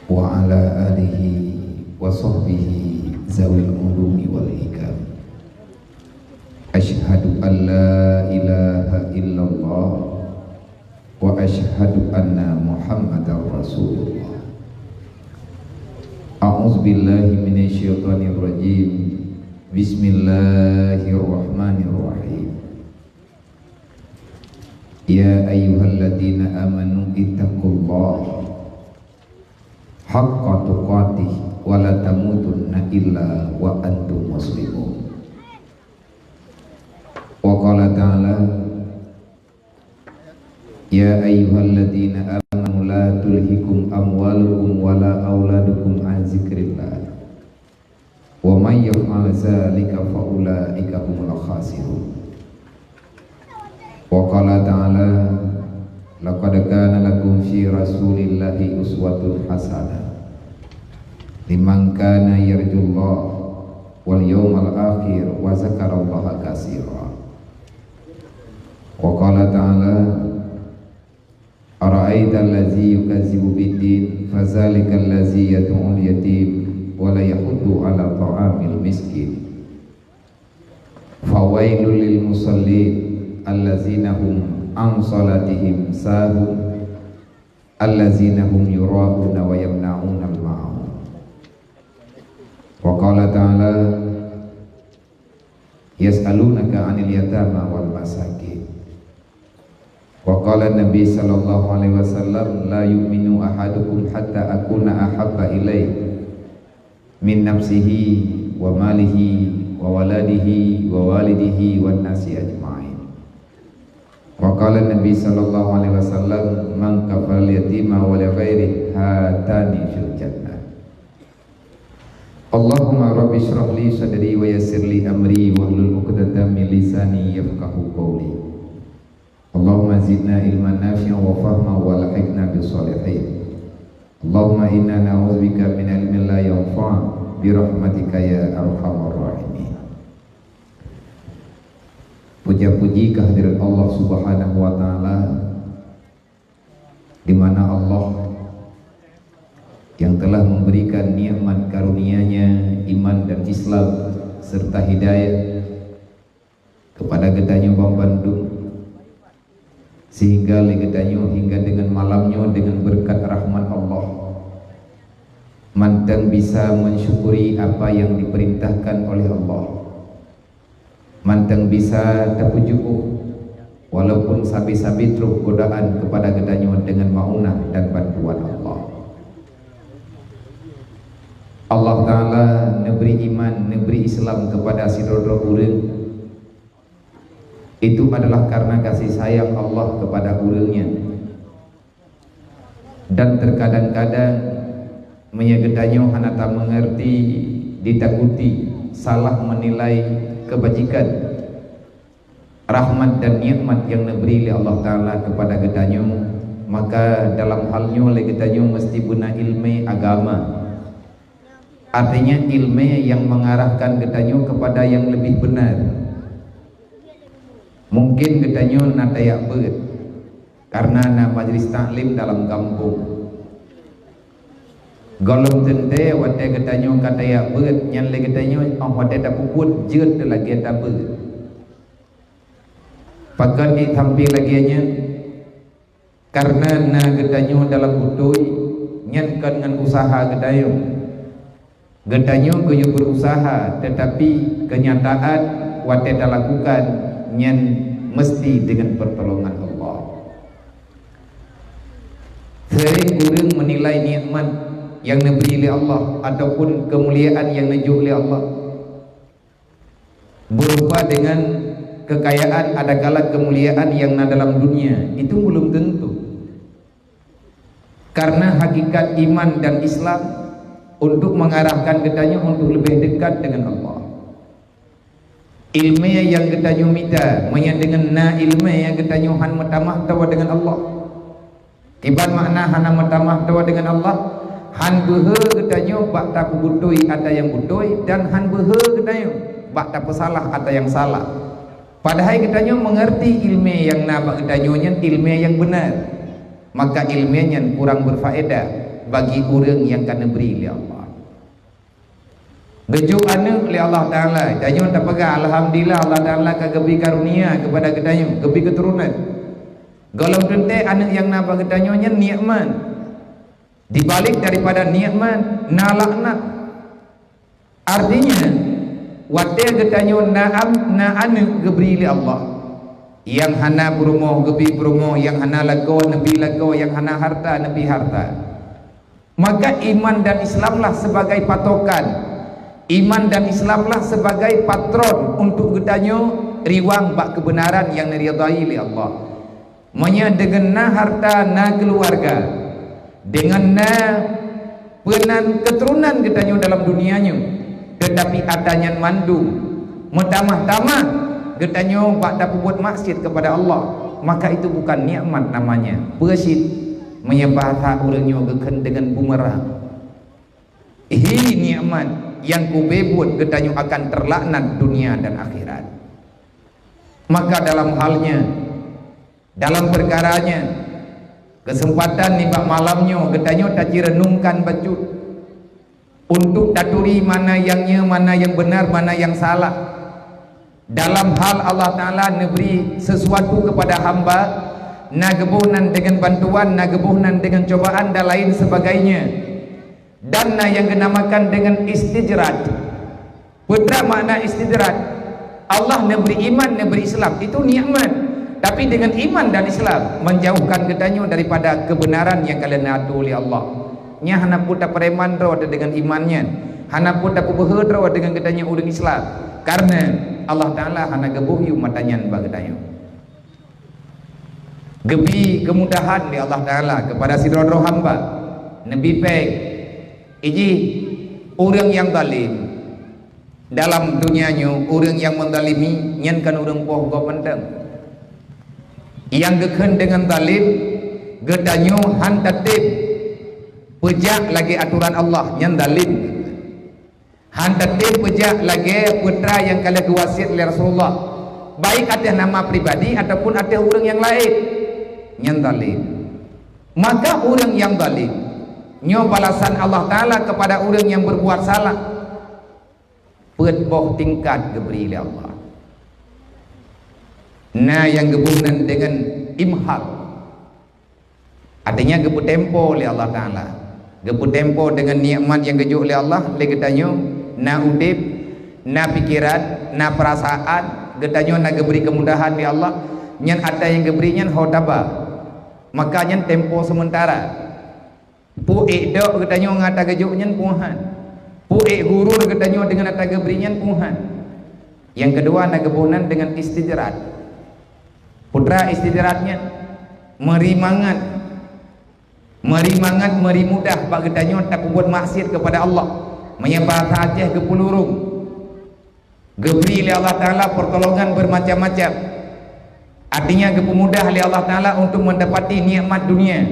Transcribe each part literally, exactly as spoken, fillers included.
Wa ala alihi wa sahbihi zawil ulumi wal hikam. Asyhadu an la ilaha illallah wa asyhadu anna Muhammadar Rasulullah. A'udzu billahi minasy syaithanir rajim. Bismillahirrahmanirrahim. Ya ayyuhalladzina amanu ittaqullaha haqqa tuqatih wa la tamutunna illa wa antum muslimun. Wa qala ta'ala, ya ayyuhalladzina amanu la tulhikum amwalukum wa la auladukum an zikrillah. Wa may yaf'al dzalika fa ulaika humul khasirun. Wa qala ta'ala, laqad kana lakum fi Rasulillahi uswatun hasanah liman kana yarjullaha wal yawmal akhir wa dzakarallaha katsira. Wa qala ta'ala, ara'aital ladzi yukazzibu biddin, fadzalikal ladzi yad'ul yatim wa la yahuddu 'ala ta'amil miskin. Fawailul lil musallin, alladzina hum an shalatihim sahun, alladzina hum yura'una wa yamna'unal ma'un. Wa qala ta'ala, yas'alunaka 'anil yatama wal masakin. Wa qala Nabi sallallahu alaihi wasallam, la yu'minu ahadukum hatta akuna ahabba ilaihi min nafsihi wa malihi wa waladihi wa walidihi wan nasi ajma'in. Wa qala Nabi sallallahu alaihi wasallam, man kafalal yatima wa li ghairihi hatani fil jannah. Allahumma rabbi shrah li sadri wa yassir li amri wahlul 'uqdatam min lisani yafqahu qawli. Allahumma zidna ilman nafi'an wa fahman wa alhiqna bis shalihin. Allahumma inna na'udzubika min ilmin la yanfa' bi rahmatika ya arhamar rahimin. Puja-puji kehadirat Allah Subhanahu wa taala, di mana Allah yang telah memberikan nikmat karunia-Nya iman dan Islam serta hidayah kepada geutanyoe banmandum, sehingga lé geutanyoe hingga deungon malam nyoe deungon beureukat rahmat Allah mantong bisa mensyukuri apa yang diperintahkan oleh Allah. Mantong bisa tapeuju'uh, walaupun sabe-sabe troh godaan kepada geutanyoe deungon maunah dan bantuan Allah. Allah Taala neubri iman, neubri Islam kepada sidroe-droe ureuëng. Itu adalah karena kasih sayang Allah kepada ureuëng nyan. Dan terkadang-kadang, meunyoe geutanyoe hana tameungerti, ditakuti, salah menilai kebajikan, rahmat dan nikmat yang neubri lé Allah Taala kepada geutanyoe, maka dalam hal nyoe lé geutanyoe meusti beuna iéleumé agama. Artinya, iéleumé yang mengarahkan geutanyoe kepada yang lebih benar. Mungkin geutanyoe na tajak beuet, karena na majlis taklim dalam gampông. Gohlom teuntée watée geutanyoe ka tajak beuet, nyan lé geutanyoe óh watée tapeubuet jeuet lagée tabeuet. Pakon jitampi lagée nyan? Karena na geutanyoe dalam beutôi, nyan kon ngon useuha geutanyoe. Geutanyoe geuyue beurusaha, teutapi keunyataan watée talakukan nyan meusti deungon peurtolongan Allah. Seuring ureuëng meunilai nikmat nyang neubri lé Allah ataupun keumuliaan nyang neujok lé Allah. Berupa dengan kekayaan, adakala kemuliaan yang na dalam dunia, itu belum tentu. Karena hakikat iman dan Islam untuk mengarahkan geutanyoe untuk lebih dekat dengan Allah. Ilmu yang geutanyoe mita, meunyoe deungon na ilmu yang geutanyoe han meutamah tawa dengan Allah. Kiban makna hana meutamah tawa dengan Allah, han beuhe geutanyoe bak tapeubeutôi ata nyang beutôi dan han beuhe geutanyoe bak tapeusalah ata nyang salah. Padahai geutanyoe meungerti ilmu nyang na bak geutanyoe nyan ilmu nyang beuna, maka ilmu nyan kurang berfaedah. bagi ureuëng nyang ka neubri lé Allah. Geujok aneuëk lé Allah Taala, tanyoe tapeugah, "Alhamdulillah, Allah Taala ka geubri karunia keupada geutanyoe, geubri keuturonan." Gohlom teuntée aneuëk nyang na bak geutanyoe nyan nikmat. Di balik daripada nikmat, na laknat. Artinya, watée geutanyoe na am-, na aneuëk geubri lé Allah, nyang hana peurumoh geubri peurumoh, nyang hana lakoe neubri lakoe, nyang hana harta neubri harta, maka iman dan Islamlah sebagai patokan. Iman dan Islamlah sebagai patron untuk geutanyoe riwang bak keubeunaran nyang neuridai lé Allah. Meunyoe deungon na harta, na keuluwarga, deungon na peunan keuturonan geutanyoe dalam dunia nyoe, teutapi atra nyan mandum meutamah-tamah geutanyoe bak tapeubuet maksiat keupada Allah, maka itu bukan nikmat namanya. Peue cit? Meunyoe bahasa ureuëng nyoe geukheun deungon bumerang. Hi nikmat nyang kubri buet geutanyoe akan teulaknat dunia dan akhirat. Maka dalam hal nyan, dalam peukara nyan, keuseumpatan nibak malam nyoe geutanyoe tacireunungkan bacut untuk taturi mana nyang nyoe, mana nyang beunar, mana nyang salah. Dalam hal Allah Taala neubri sesuatu keupada hamba, na geuboh nan deungon bantuan, na geuboh nan deungon cobaan dan lain sebagainya. Dan na nyang geunamakan deungon istidraj. Peue treuk makna istidraj? Allah neubri iman, neubri Islam, itu nikmat. Tapi deungon iman dan Islam, menjauhkan geutanyoe daripada keubeunaran nyang ka lheueh neuatoe lé Allah. Nyan hana peue tapreman droe deungon iman nyan. Hana peue tapeubeuhe droe deungon geutanyoe ureuëng Islam. Karena Allah Taala hana geuboh yum mata nyan bak geutanyoe. Geubri keumudahan lé Allah Taala keupada sidroe-droe hamba. Neubi péng. Iji, ureuëng nyang zalim. Dalam dunia nyoe, ureuëng nyang meuzalimi nyan kon ureuëng poh gob mantong. Nyang geukheun deungon zalim, geutanyoe han tatem peujak lagée atoran Allah, nyan zalim. Han tatem peujak lagée peue treuk nyang ka lheueh geuwasiet lé Rasulullah, baik ateueh nama pribadi ataupun ateueh ureuëng nyang laén, nyan zalim. Maka ureuëng nyang zalim, nyoe balasan Allah Taala keupada ureuëng nyang beurbuat salah. Peuet boh tingkat geubri lé Allah. Na nyang geuboh nan deungon imhal. Artinya geupeutempo lé Allah Taala. Geupeutempo deungon nikmat nyang geujok lé Allah lé geutanyoe, na udeb, na pikeran, na peurasaan, geutanyoe na geubri keumudahan lé Allah, nyan atra nyang geubri nyan ho taba. Maka nyan tempo seumeuntara. Peue ék dok geutanyoe ngon atra geujok nyan peue han. Peue ék gurur geutanyoe deungon atra geubri nyan peue han. Nyang keudua na geuboh nan deungon istidraj. Peue treuk istidraj nyan? Meuri mangat. Meuri mangat, meuri mudah bak geutanyoe tapeubuet maksiat keupada Allah. Meunyoe bahasa Aceh geupeulurong. Geubri lé Allah Taala peurtolongan beumacam-macam. Artinya geupeumudah lé Allah Taala untuk meudapati nikmat dunia.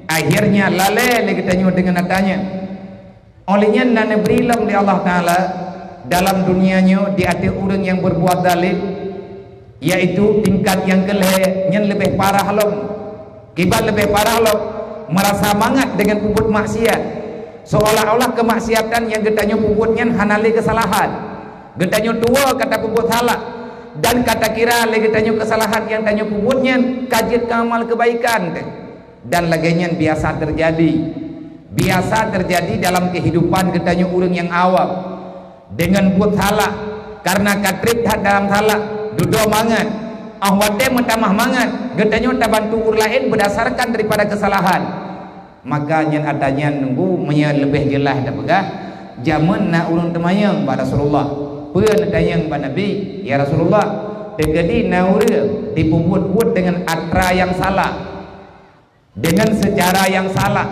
Akhirnya lalée lé geutanyoe deungon atra nyan. Óh lheueh nyan na neubri lom lé Allah Taala dalam dunia nyoe di ateueh ureuëng nyang beurbuat zalim, yaitu tingkat nyang keu lhée nyan leubeh parah lom. Kiban leubeh parah lom, meurasa mangat deungon peubuet maksiat, seolah-olah keumaksiatan nyang geutanyoe peubuet nyan hana lé keusalahan. Geutanyoe tuwoe ka tapeubuet salah, dan ka takira lé geutanyoe keusalahan nyang tanyoe peubuet nyan ka jeuet keu amal keubaikan teuh. Dan lagée nyan biasa teujadi. Biasa teujadi dalam keuhidupan geutanyoe ureuëng nyang awam. Deungon buet salah, kareuna ka treb that dalam salah, dudoe mangat. Óh watée meutamah mangat, geutanyoe tabantu ureuëng laén beudasarkan daripada keusalahan. Maka nyan atra nyan nunggu meunyoe leubeh jeulaih tapeugah, jameun na ureuëng teumanyong bak Rasulullah, peue neutanyong bak Nabi, "Ya Rasulullah, teukeudi na ureuëng jipeubuet buet deungon atra nyang salah, deungon seucara nyang salah."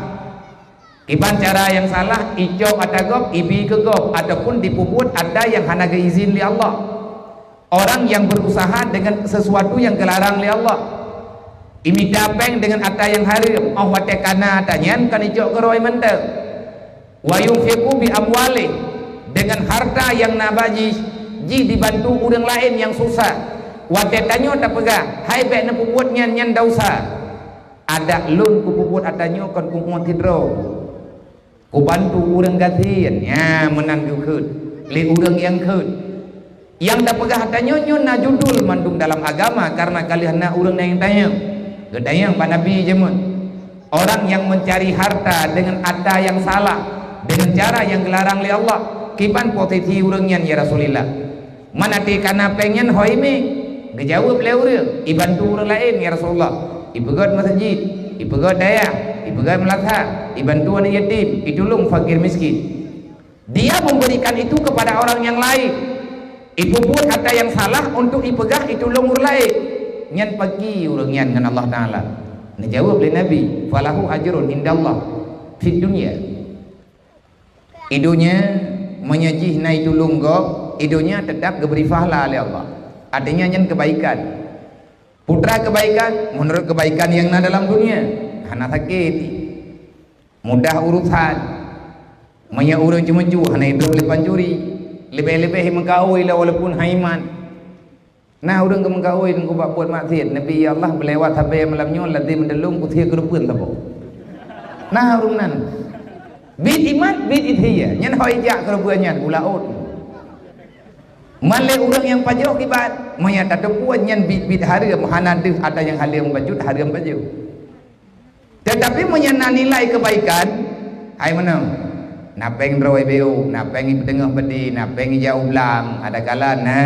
Kiban cara nyang salah, icok atra gob, ibi keu gob, ataupun jipeubuet atra nyang hana geuizin lé Allah. Orang nyang berusaha deungon sesuatu nyang geularang lé Allah. Imita péng deungon atra nyang hareuem, óh watée kana atra nyan kon icok keurôi mantong. Wa yunfiqu bi amwalih, deungon harta nyang na bak jih, jih jibantu ureuëng laén nyang susah. Watée tanyoe tapeugah, "Hai bék neupeubuet nyan, nyan desya." Adak lôn kupeubuet atra nyoe kon keu ueh sidroe. Kubantu ureuëng gasien, nyan meunan geukheun lé ureuëng nyang kheun. Nyang tapeugah tanyoe nyoe na judul mandum dalam agama, kareuna ka lheueh na ureuëng nyang tanyong. Geutanyong bak Nabi jameun, orang yang mencari harta dengan ata yang salah, dengan cara yang geularang lé Allah, kiban posisi ureuëng nyan, ya Rasulullah? Man até ka na péng nyan ho imé? Geujaweueb lé ureuëng, ibantu ureuëng laén, ya Rasulullah. Ipeugöt meuseujid, ipeugöt dayah, ipeugöt meulasah, ibantu aneuëk yatim, itulông fakir miskin. Dia memberikan itu kepada orang yang lain. Ipeubuet ata nyang salah untuk ipeugah itulông ureuëng laén. Nyan paki ureuëng nyan ngon Allah Taala. Neujaweueb lé Nabi, "Falahu ajrun indallah fid dunya." I donya, meunyoe jih na itulông gob, i donya teutap geubri pahala lé Allah. Artinya nyan keubaikan. Putra keubaikan, meunurot keubaikan nyang na dalam donya, hana sakét, mudah urusan. Meunyoe ureuëng ceumeucue, hana idrob lé pancuri, leubeh-leubeh meukaôi lé walaupun hana iman. Na ureuëng geumeukaôi teungku bak buet maksiat, Nabi, "Ya Allah, beulewat sabe malam nyoe ladé meudalông kusie keureubeuen saboh." Na ureuëng nan. Bit iman, bit ihya. Nyan ho ijak keureubeuen nyan, ulaôt. Man lé ureuëng nyang pajoh kiban, meunyo tateupeue nyan bit-bit hareuem, hana deuh ata nyang haleuem bacut, hareuem bacut. Teutapi meunyoe na nilai keubaikan, hai meunoe, na péng droe beu, na péng ipeuteungoh beudi, na péng ijak u blang, adakala na,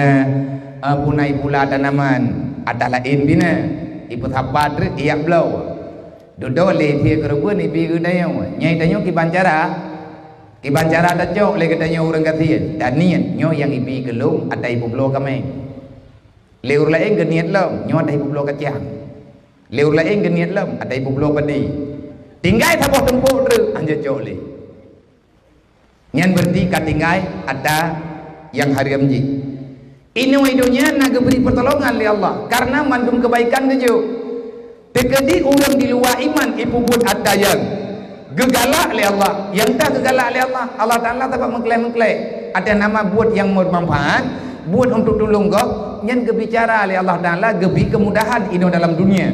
eh, punai pula tanaman, ata laén bina, ipeusapat treuk iyak bloe. Dudoe lé sie keureubeuen ibi keu tanyoe. Nyai tanyoe kiban cara, kiban cara tacok lé geutanyoe ureuëng gasien, dan niet nyoe nyang ibi keu lôn ata ipeubloe kaméng. Lé ureuëng laén geuniet lom, nyoe ata ipeubloe kacang. Lé ureuëng laén geuniet lom, ata ipeubloe padi. Tinggai saboh tumpôk treuk, han jeuet cok lé. Nyan beureuti ka tinggai ata nyang hareuem jih. Inoe i donya na geubri peutolongan lé Allah, kareuna mandum keubaikan geujok. Teukeudi ureuëng di luwa iman ipubuet ata nyang geugalak lé Allah, nyang ka geugalak lé Allah, Allah Taala sabab meukleh-meukleh. Ata nama buet nyang meumanfaat, buet untuk tulông gob, nyan geubicara lé Allah Taala, geubri keumudahan inoe dalam dunia.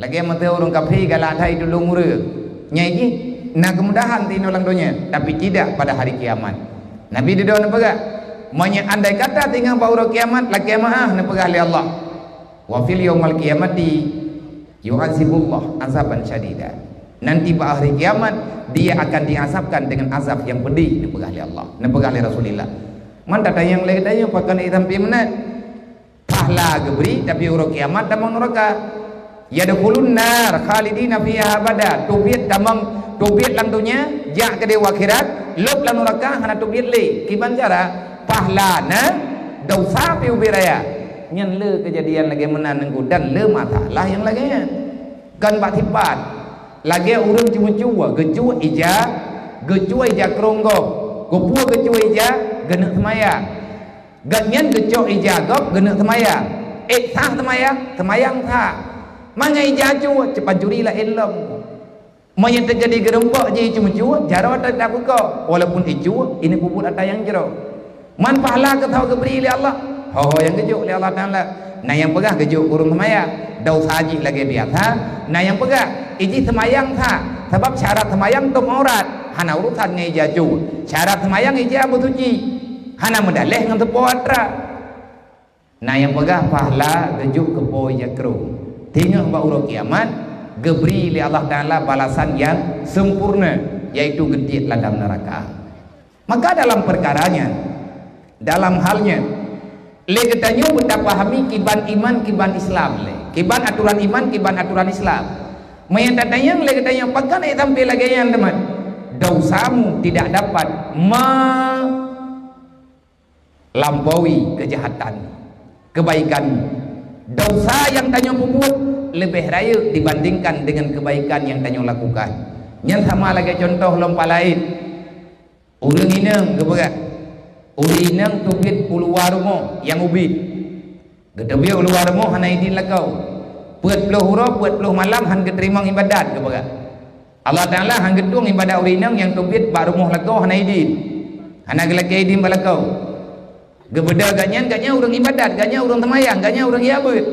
Lagée meuteue ureuëng kafé galak that itulông ureuëng. Nyai jih na keumudahan tinoe lam donya, tapi tidak pada hari kiamat. Nabi dudoe neupeugah, meunyoe andai kata singoh bak uroe kiamat, lakée meuáh neupeugah lé Allah. Wa fil yaumal qiyamati yu'adzibullah azaban syadida. Nanti bak hari kiamat, dia akan diazabkan dengan azab yang pedih, neupeugah lé Allah, neupeugah lé Rasulullah. Man tatanyong lé geutanyoe pakon sampai meunan. Pahala geubri, tapi uroe kiamat tamong nuraka. Yadkhulun nar khalidina fiha abada. Teubiet tamong, teubiet lam donya, jak keudeh akhirat, lôb lam nuraka, hana teubiet lé. Kiban cara? Pahala na, desya pih ubit raya. Nyan le keujadian lagée meunan nangku dan le masalah nyang lagée nyan. Kon bak sipat. Lagée ureuëng ceumeucue, geucue ija, geucue ija krong gob. Geupue geucue ija, geuneuk seumayang. Gobnyan geucok ija gob geuneuk seumayang. Ék sah seumayang? Seumayang sah. Mangat ija cue, cepat juri laén lom. Meunyoe teukeudi geurumpok jih ceumeucue, jaroe teutap geukoh, walaupun icue, ini puput ata nyang jroh. Man pahala keu soe geubri lé Allah? Ho-ho nyang geujok lé Allah Taala. Na nyang peugah geujok keu ureuëng seumayang, desya jih lagée biasa. Na nyang peugah, ijih seumayang sah, sabab syarat seumayang tôb aurat, hana urusan ngon ija cue. Syarat seumayang ija beusuci. Hana meudaléh ngon teupo atra. Na nyang peugah pahala geujok keu po ija krong. Teungoh bak uroe kiamat, geubri lé Allah Taala balasan nyang sempurna, yaitu geutiet lam nuraka. Maka dalam peukara nyan, dalam hal nyan, lé geutanyoe beutapahami kiban iman, kiban Islam lé. Kiban aturan iman, kiban aturan Islam. Meunyoe tatanyong lé geutanyoe pakon ék sampai lagée nyan teuma? Desyamu tidak dapat me- lampaui keujahatan, keubaikan. Desya nyang tanyoe peubuet leubeh rayeuk dibandingkan deungon keubaikan nyang tanyoe lakukan. Nyan sama lagée cuntoh lom palaén. Ureuëng inong geupeugah, ureuëng inong teubiet u luwa rumoh nyang ubit. Geuteubiet u luwa rumoh hana idin lakoe. Peuet ploh uroe, peuet ploh malam han geuteurimong iébadat geupeugah. Allah Taala han geutueng iébadat ureuëng inong nyang teubiet bak rumoh lakoe hana idin. Hana geulakée idin bak lakoe. Geubeudôh gobnyan, gobnyan ureuëng iébadat, gobnyan ureuëng seumayang, gobnyan ureuëng jak beuet.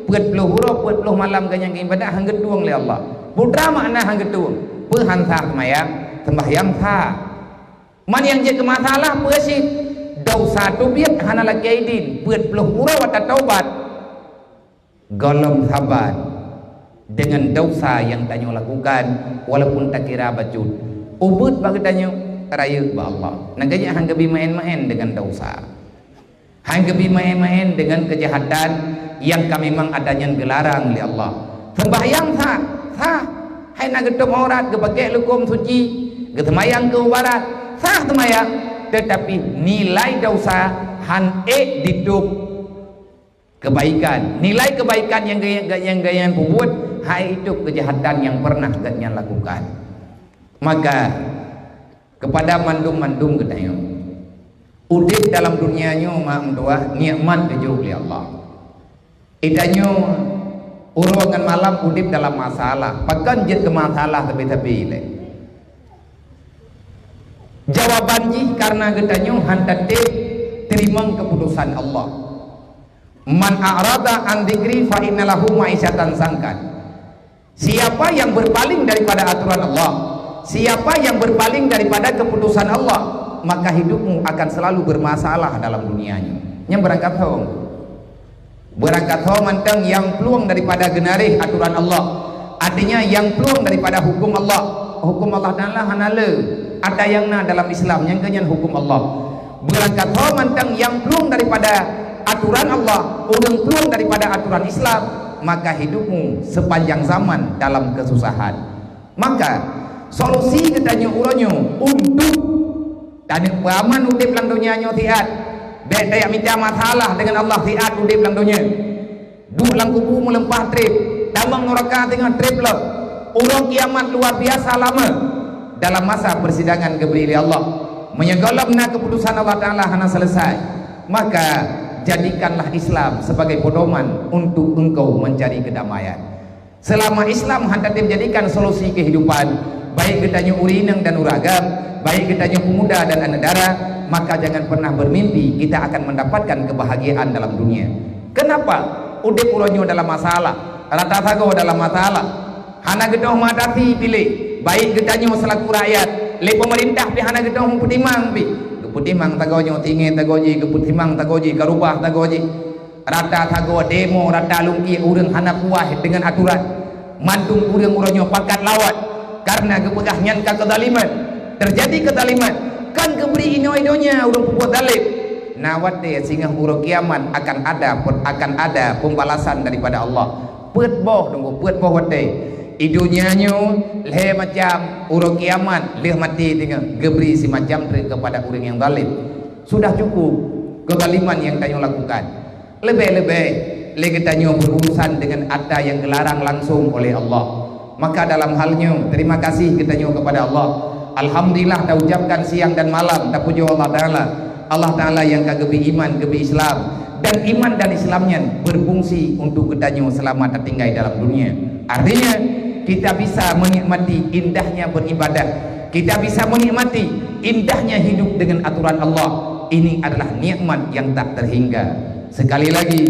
Peuet ploh uroe, peuet ploh malam gobnyan geuiébadat han geutueng lé Allah. Peue makna han geutueng? Peue han sah seumayang? Seumbahyang sa. Man nyang jeuet keu masalah peue cit? Desya teubiet hana lakée idin, peuet ploh uroe watée taubat. Gohlom saban deungon desya nyang tanyoe lakukan, walaupun takira bacut. Ubeuet bak geutanyoe, rayeuk bak Allah. Nyang keu nyan han geubi maén-maén deungon desya. Han geubi maén-maén deungon keujahatan nyang ka memang atra nyan geularang lé Allah. Seumbahyang sa, sa. Hai na geutôb aurat, geupakée lukôm suci, geuseumayang keu u barat, sa seumayang, teutapi nilai desya han ék jitôb keubaikan. Nilai keubaikan nyang geu-, nyang geuhnyan peubuet, han ék jitôb keujahatan nyang peureunah geuhnyan lakukan. Maka, keupada mandum-mandum geutanyoe, udeb dalam dunia nyoe mak meutuah nikmat geujok lé Allah. Geutanyoe uroe ngon malam udeb dalam masalah, pakon jeuet keu masalah sabe-sabe lé. Jawaban jih kareuna geutanyoe han tatem teurimong keuputosan Allah. "Man a'rada an dzikri fa inna lahu ma'isyatan dzanka." Siapa yang berpaling daripada aturan Allah, siapa yang berpaling daripada keputusan Allah, maka hidupmu akan selalu bermasalah dalam dunia nyoe. Nyan beurangkat ho. Beurangkat ho mantong nyang plueng daripada geunaréh aturan Allah. Artinya nyang plueng daripada huköm Allah. Huköm Allah Taala hana le. Atra nyang na dalam Islam, nyang keu nyan huköm Allah. Beurangkat ho mantong nyang plueng daripada aturan Allah, ureuëng plueng daripada aturan Islam, maka hidupmu sepanjang zaman dalam kesusahan. Maka, solusi geutanyoe uroe nyoe untuk taneuk peuaman udeb lam donya nyoe siat. Bék tajak mita masalah deungon Allah siat udeb lam donya. Duek lam kubu meuleumpah treb, tamong nuraka teungoh treb lom. Uroe kiamat luar biasa lama. Dalam masa persidangan geubri lé Allah, meunyoe gohlom na keuputusan Allah Taala hana selesai, maka jadikanlah Islam sebagai pedoman untuk engkau mencari kedamaian. Selama Islam han tatem jadikan solusi kehidupan, baik geutanyoe ureuëng inong dan ureuëng agam, baik geutanyoe pemuda dan aneuk dara, maka jangan pernah bermimpi kita akan mendapatkan kebahagiaan dalam dunia. Kenapa? Udeb uroe nyoe dalam masalah, rata sagoe dalam masalah. Hana geudoh meuatasi piléh, baik geutanyoe selaku rakyat, lé peumeurintah pih hana geudoh meupeutimang pih. Geupeutimang sagoe nyoe, tinggai sagoe jih, geupeutimang sagoe jih, ka rubah sagoe jih. Rata sagoe demo, rata lungkie ureuëng hana puas deungon aturan. Mandum ureuëng uroe nyoe pakat lawat, kareuna geupeugah nyan ka keuzaliman. Teujadi keuzaliman, kon geubri inoe donya ureuëng peubuet zalem. Na watée singoh uroe kiamat akan ada, akan ada pembalasan daripada Allah. Peuet boh, teungku, peuet boh watée. Di donya nyoe lhée macam, uroe kiamat lheueh maté teungoh geubri simacam treuk keupada ureuëng nyang zalem. Sudah cukup keuzaliman nyang tanyoe lakukan. Leubeh-leubeh lé geutanyoe berurusan deungon atra nyang geularang langsung oleh Allah. Maka dalam hal nyoe, terima kasih geutanyoe kepada Allah. Alhamdulillah taucapkan siang dan malam tapujoe Allah Taala. Allah Taala nyang ka geubri iman, geubri Islam, dan iman dan Islam nyan berfungsi untuk geutanyoe selama tatinggai dalam dunia. Artinya, kita bisa menikmati indahnya beribadah. Kita bisa menikmati indahnya hidup dengan aturan Allah. Ini adalah nikmat yang tak terhingga. Sekali lagi,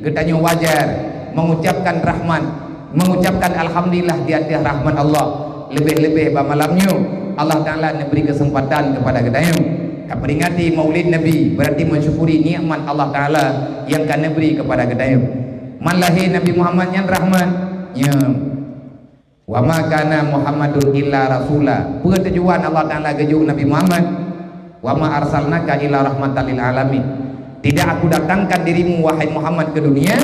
geutanyoe wajar mengucapkan rahmat, mengucapkan alhamdulillah di atas rahmat Allah. Leubeh-leubeh bak malam nyoe, Allah Taala neubri kesempatan kepada geutanyoe. Taperingati Maulid Nabi, berarti mensyukuri nikmat Allah Taala yang ka neubri kepada geutanyoe. Man lahé Nabi Muhammad nyan rahmat. Ya. "Wa ma kana Muhammadun illa rasula." Peue tujuan Allah Taala geujok Nabi Muhammad? "Wa ma arsalnaka illa rahmatan lil alamin." "Tidak Aku datangkan dirimu, wahai Muhammad, ke dunia,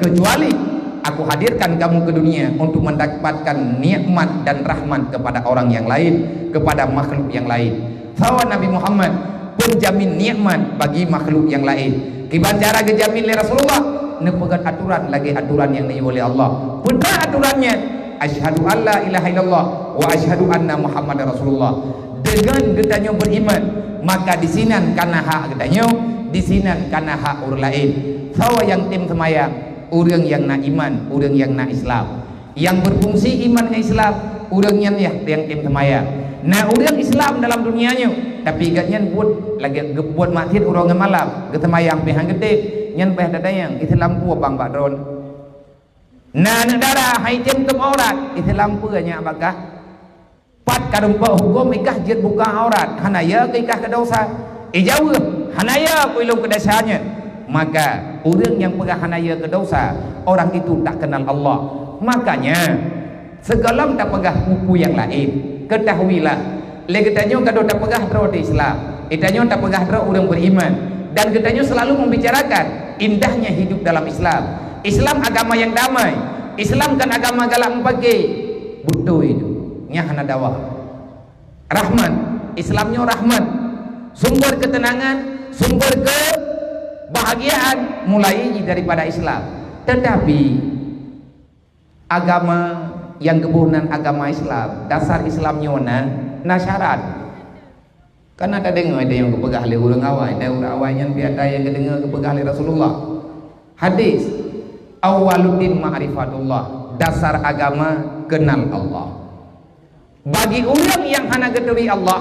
kecuali Aku hadirkan kamu ke dunia untuk mendapatkan nikmat dan rahmat kepada orang yang lain, kepada makhluk yang lain." Bahwa Nabi Muhammad penjamin nikmat bagi makhluk yang lain. Kiban cara geujamin lé Rasulullah? Neupeugét aturan lagée aturan nyang neuyue lé Allah. Peue aturan nyan? "Asyhadu an la ilaha illallah wa asyhadu anna Muhammadar Rasulullah." Deungon geutanyoe beriman, maka disinan kana hak geutanyoe, disinan kana hak ureuëng laén. Soe nyang tem seumayang? Ureuëng nyang na iman, ureuëng nyang na Islam. Nyang berfungsi iman ngon Islam, ureuëng nyan yah nyang tem seumayang. Na ureuëng Islam dalam dunia nyoe, tapi gobnyan buet lagée geubuet masjid uroe ngon malam, geuseumayang pih han geutem, nyan payah tatanyong, Islam peue bang bak droe. Na aneuk dara hai tem teup aurat, Islam peue nyak bak kah? Pat ka rumpok huköm ikah jeuet buka aurat, hana ya keu ikah keu desya? Ijaweueb, hana ya keu ilôn keu desya nyan. Maka, ureuëng nyang peugah hana ya keu desya, orang itu tak kenal Allah. Makanya, sigohlom tapeugah peue-peue nyang laén, ketahuilah, lé geutanyoe ka deuh tapeugah droe di Islam, geutanyoe tapeugah droe ureuëng beriman, dan geutanyoe selalu membicarakan indahnya hidup dalam Islam. Islam agama yang damai, Islam kon agama galak meupaké. Beutôi itu, nyan hana dawa. Rahmat, Islam nyoe rahmat. Sumber ketenangan, sumber kebahagiaan mulai daripada Islam. Tetapi, agama nyang geuboh nan agama Islam, dasar Islam nyoe na, na syarat. Kan na tadeungoe ada nyang geupeugah lé ureuëng awai, dan ureuëng awai nyan pih ada nyang geudeungoe geupeugah lé Rasulullah. Hadis, "Awwaluddin ma'rifatullah", dasar agama kenal Allah. Bagi ureuëng nyang hana geuturi Allah,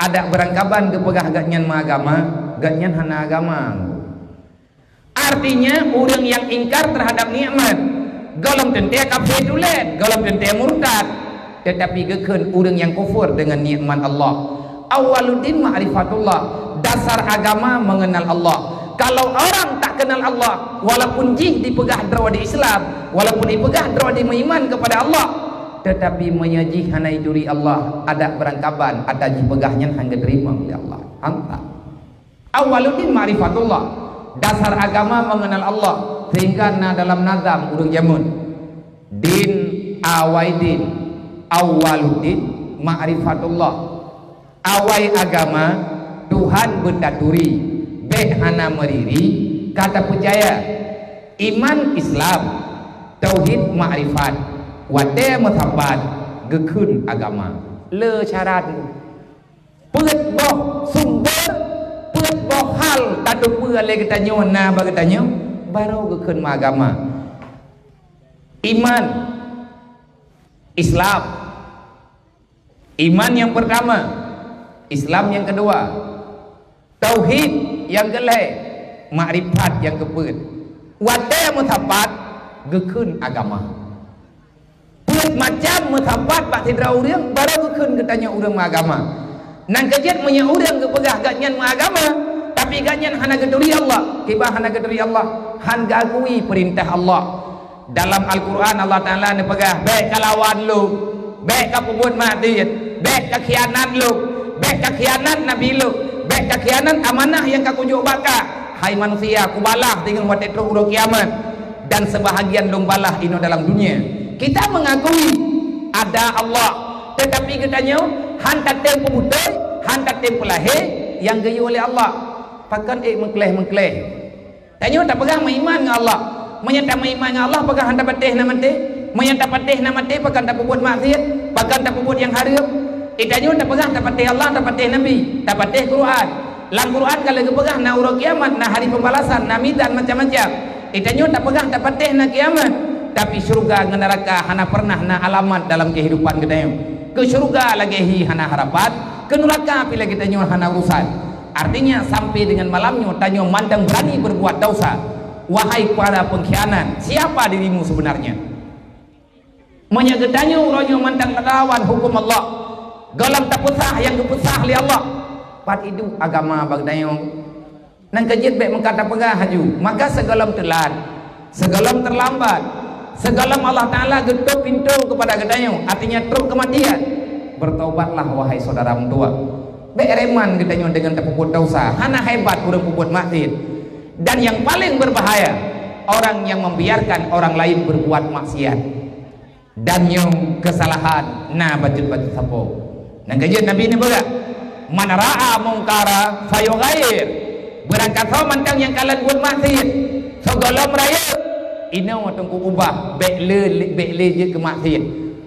adak beurangkaban geupeugah gobnyan meuagama, gobnyan hana agama. Artinya, ureuëng nyang ingkar terhadap nikmat, gohlom teuntée kafé tulen, gohlom teuntée murtad, tetapi geukheun ureuëng nyang kufur dengan nikmat Allah. Awwaluddin ma'rifatullah, dasar agama mengenal Allah. Kalau orang tak kenal Allah, walaupun jih dipeugah droe di Islam, walaupun dipeugah droe di meuiman kepada Allah, tetapi meunyoe jih hana ituri Allah, adak beurangkaban ata jipeugah nyan hana geuteurimong lé Allah. Antah. Awwaluddin ma'rifatullah, dasar agama mengenal Allah, sehingga na dalam nazam ureuëng jameun. Din awai din, awwaluddin ma'rifatullah. Awai agama, Tuhan beutaturi, bék hana meuriri, ka tapeucaya. Iman Islam, tauhid makrifat, watée meusapat, geukheun agama. Le syarat. Peuet boh sumber, peuet boh hal tateupeue lé geutanyoe na bak geutanyoe, barô geukheun meuagama. Iman, Islam. Iman nyang peurtama, Islam nyang keudua, tauhid nyang keulhée, makrifat nyang keupeuet. Watée meusapat, geukheun agama. Peuet macam meusapat bak sidroe ureuëng, barô geukheun geutanyoe ureuëng meuagama. Nyang keujeuet meunyoe ureuëng geupeugah gobnyan meuagama, tapi gobnyan hana geuturi Allah, kiban hana geuturi Allah, hana geuakui peurintah Allah. Dalam Al-Quran Allah Taala neupeugah, "Bék kalawan lôn, bék kapeubuet maksiat, bék kakhianat lôn, bék kakhianat Nabi lôn, bék kakhianat amanah nyang kakujok bak kah, hai manusia, kubalaih deungon watée trok uroe kiamat." Dan sebahagian lôn balaih inoe dalam dunia. Kita mengakui ada Allah, tetapi geutanyoe hana tatem peubeutôi, hana tatem peulahé nyang geuyue lé Allah. Pakon ék meukleh-meukleh. Tanyoe tapeugah meuiman ngon Allah. Meunyoe tameuiman ngon Allah, pakon hana tapatéh na maté? Meunyoe tapatéh na maté, pakon tapeubuet maksiat, pakon tapeubuet nyang hareuem? Geutanyoe tapeugah tapatéh Allah, tapatéh Nabi, tapatéh Quran. Lam Quran ka lheueh geupeugah na uroe kiamat, na hari pembalasan, na mizan macam-macam. Geutanyoe tapeugah tapatéh na kiamat, tapi syeuruga ngon neuraka hana pernah na alamat dalam keuhidupan geutanyoe. Keu syeuruga lagée hi hana harapan, keu neuraka pih lagée tanyoe hana urusan. Artinya, sampai dengan malam nyoe tanyoe mantong berani berbuat dosa. Wahai para pengkhianat, siapa dirimu sebenarnya? Meunyoe geutanyoe uroe nyoe mantong talawan huköm Allah, gohlom tapeusah nyang geupeusah lé Allah, pat idup agama bak geutanyoe? Nyang keujeuet bék meukat tapeugah haju, maka sigohlom teulat, sigohlom teulambat, sigohlom Allah Taala geutôp pintoe keupada geutanyoe, artinya trok keumatian, bertobatlah, wahai syedara meutuwah. Bék reman geutanyoe deungon tapeubuet desya, hana hebat ureuëng peubuet maksiat. Dan nyang paleng beubahaya, orang nyang membiarkan orang lain berbuat maksiat. Dan nyoe keusalahan na bacut-bacut sapo. Nyang keujeuet Nabi neupeugah, "Man ra'a mungkara falyughayyir." Beurangkasoe mantong nyang kalon buet maksiat, sigohlom rayeuk, inoe teungku ubah, bék le, bék le jeuet keu maksiat.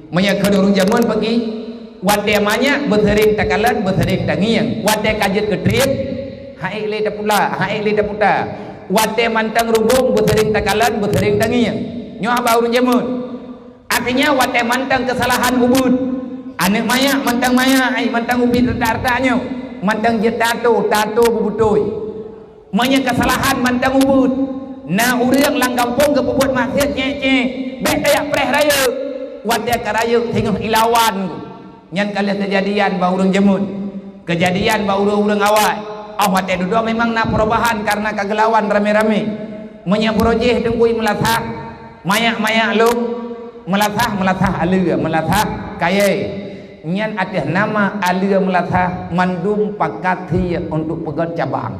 Meunyoe kheun ureuëng jameun peuki, watée manyak beuseuring takalon, beuseuring tangieng. Watée ka jeuet keu treb, han ék le tapula, han ék le taputa. Watée mantong rubông beuseuring takalon, beuseuring tangieng. Nyoe haba ureuëng jameun. Artinya, watée mantong keusalahan ubit, aneuëk manyak mantong manyak, ai mantong ubit retak-retak nyoe, mantong jeuet tato, tato beubeutôi. Meunyoe keusalahan mantong ubit, na ureuëng lam gampông geupeubuet maksiat nyét-nyét, bék tajak preh rayeuk. Watée ka rayeuk singoh ilawan. Nyan ka lheueh keujadian bak ureuëng jameun, keujadian bak ureuëng-ureuëng awai. Óh watée dudoe memang na peurubahan kareuna ka geulawan ramé-ramé. Meunyoe beurojéh teungku i meulasah, mayak-mayak lom, meulasah-meulasah aleue, meulasah kayée. Nyan ateueh nama aleue meulasah mandum pakat sie untuk peugét cabang.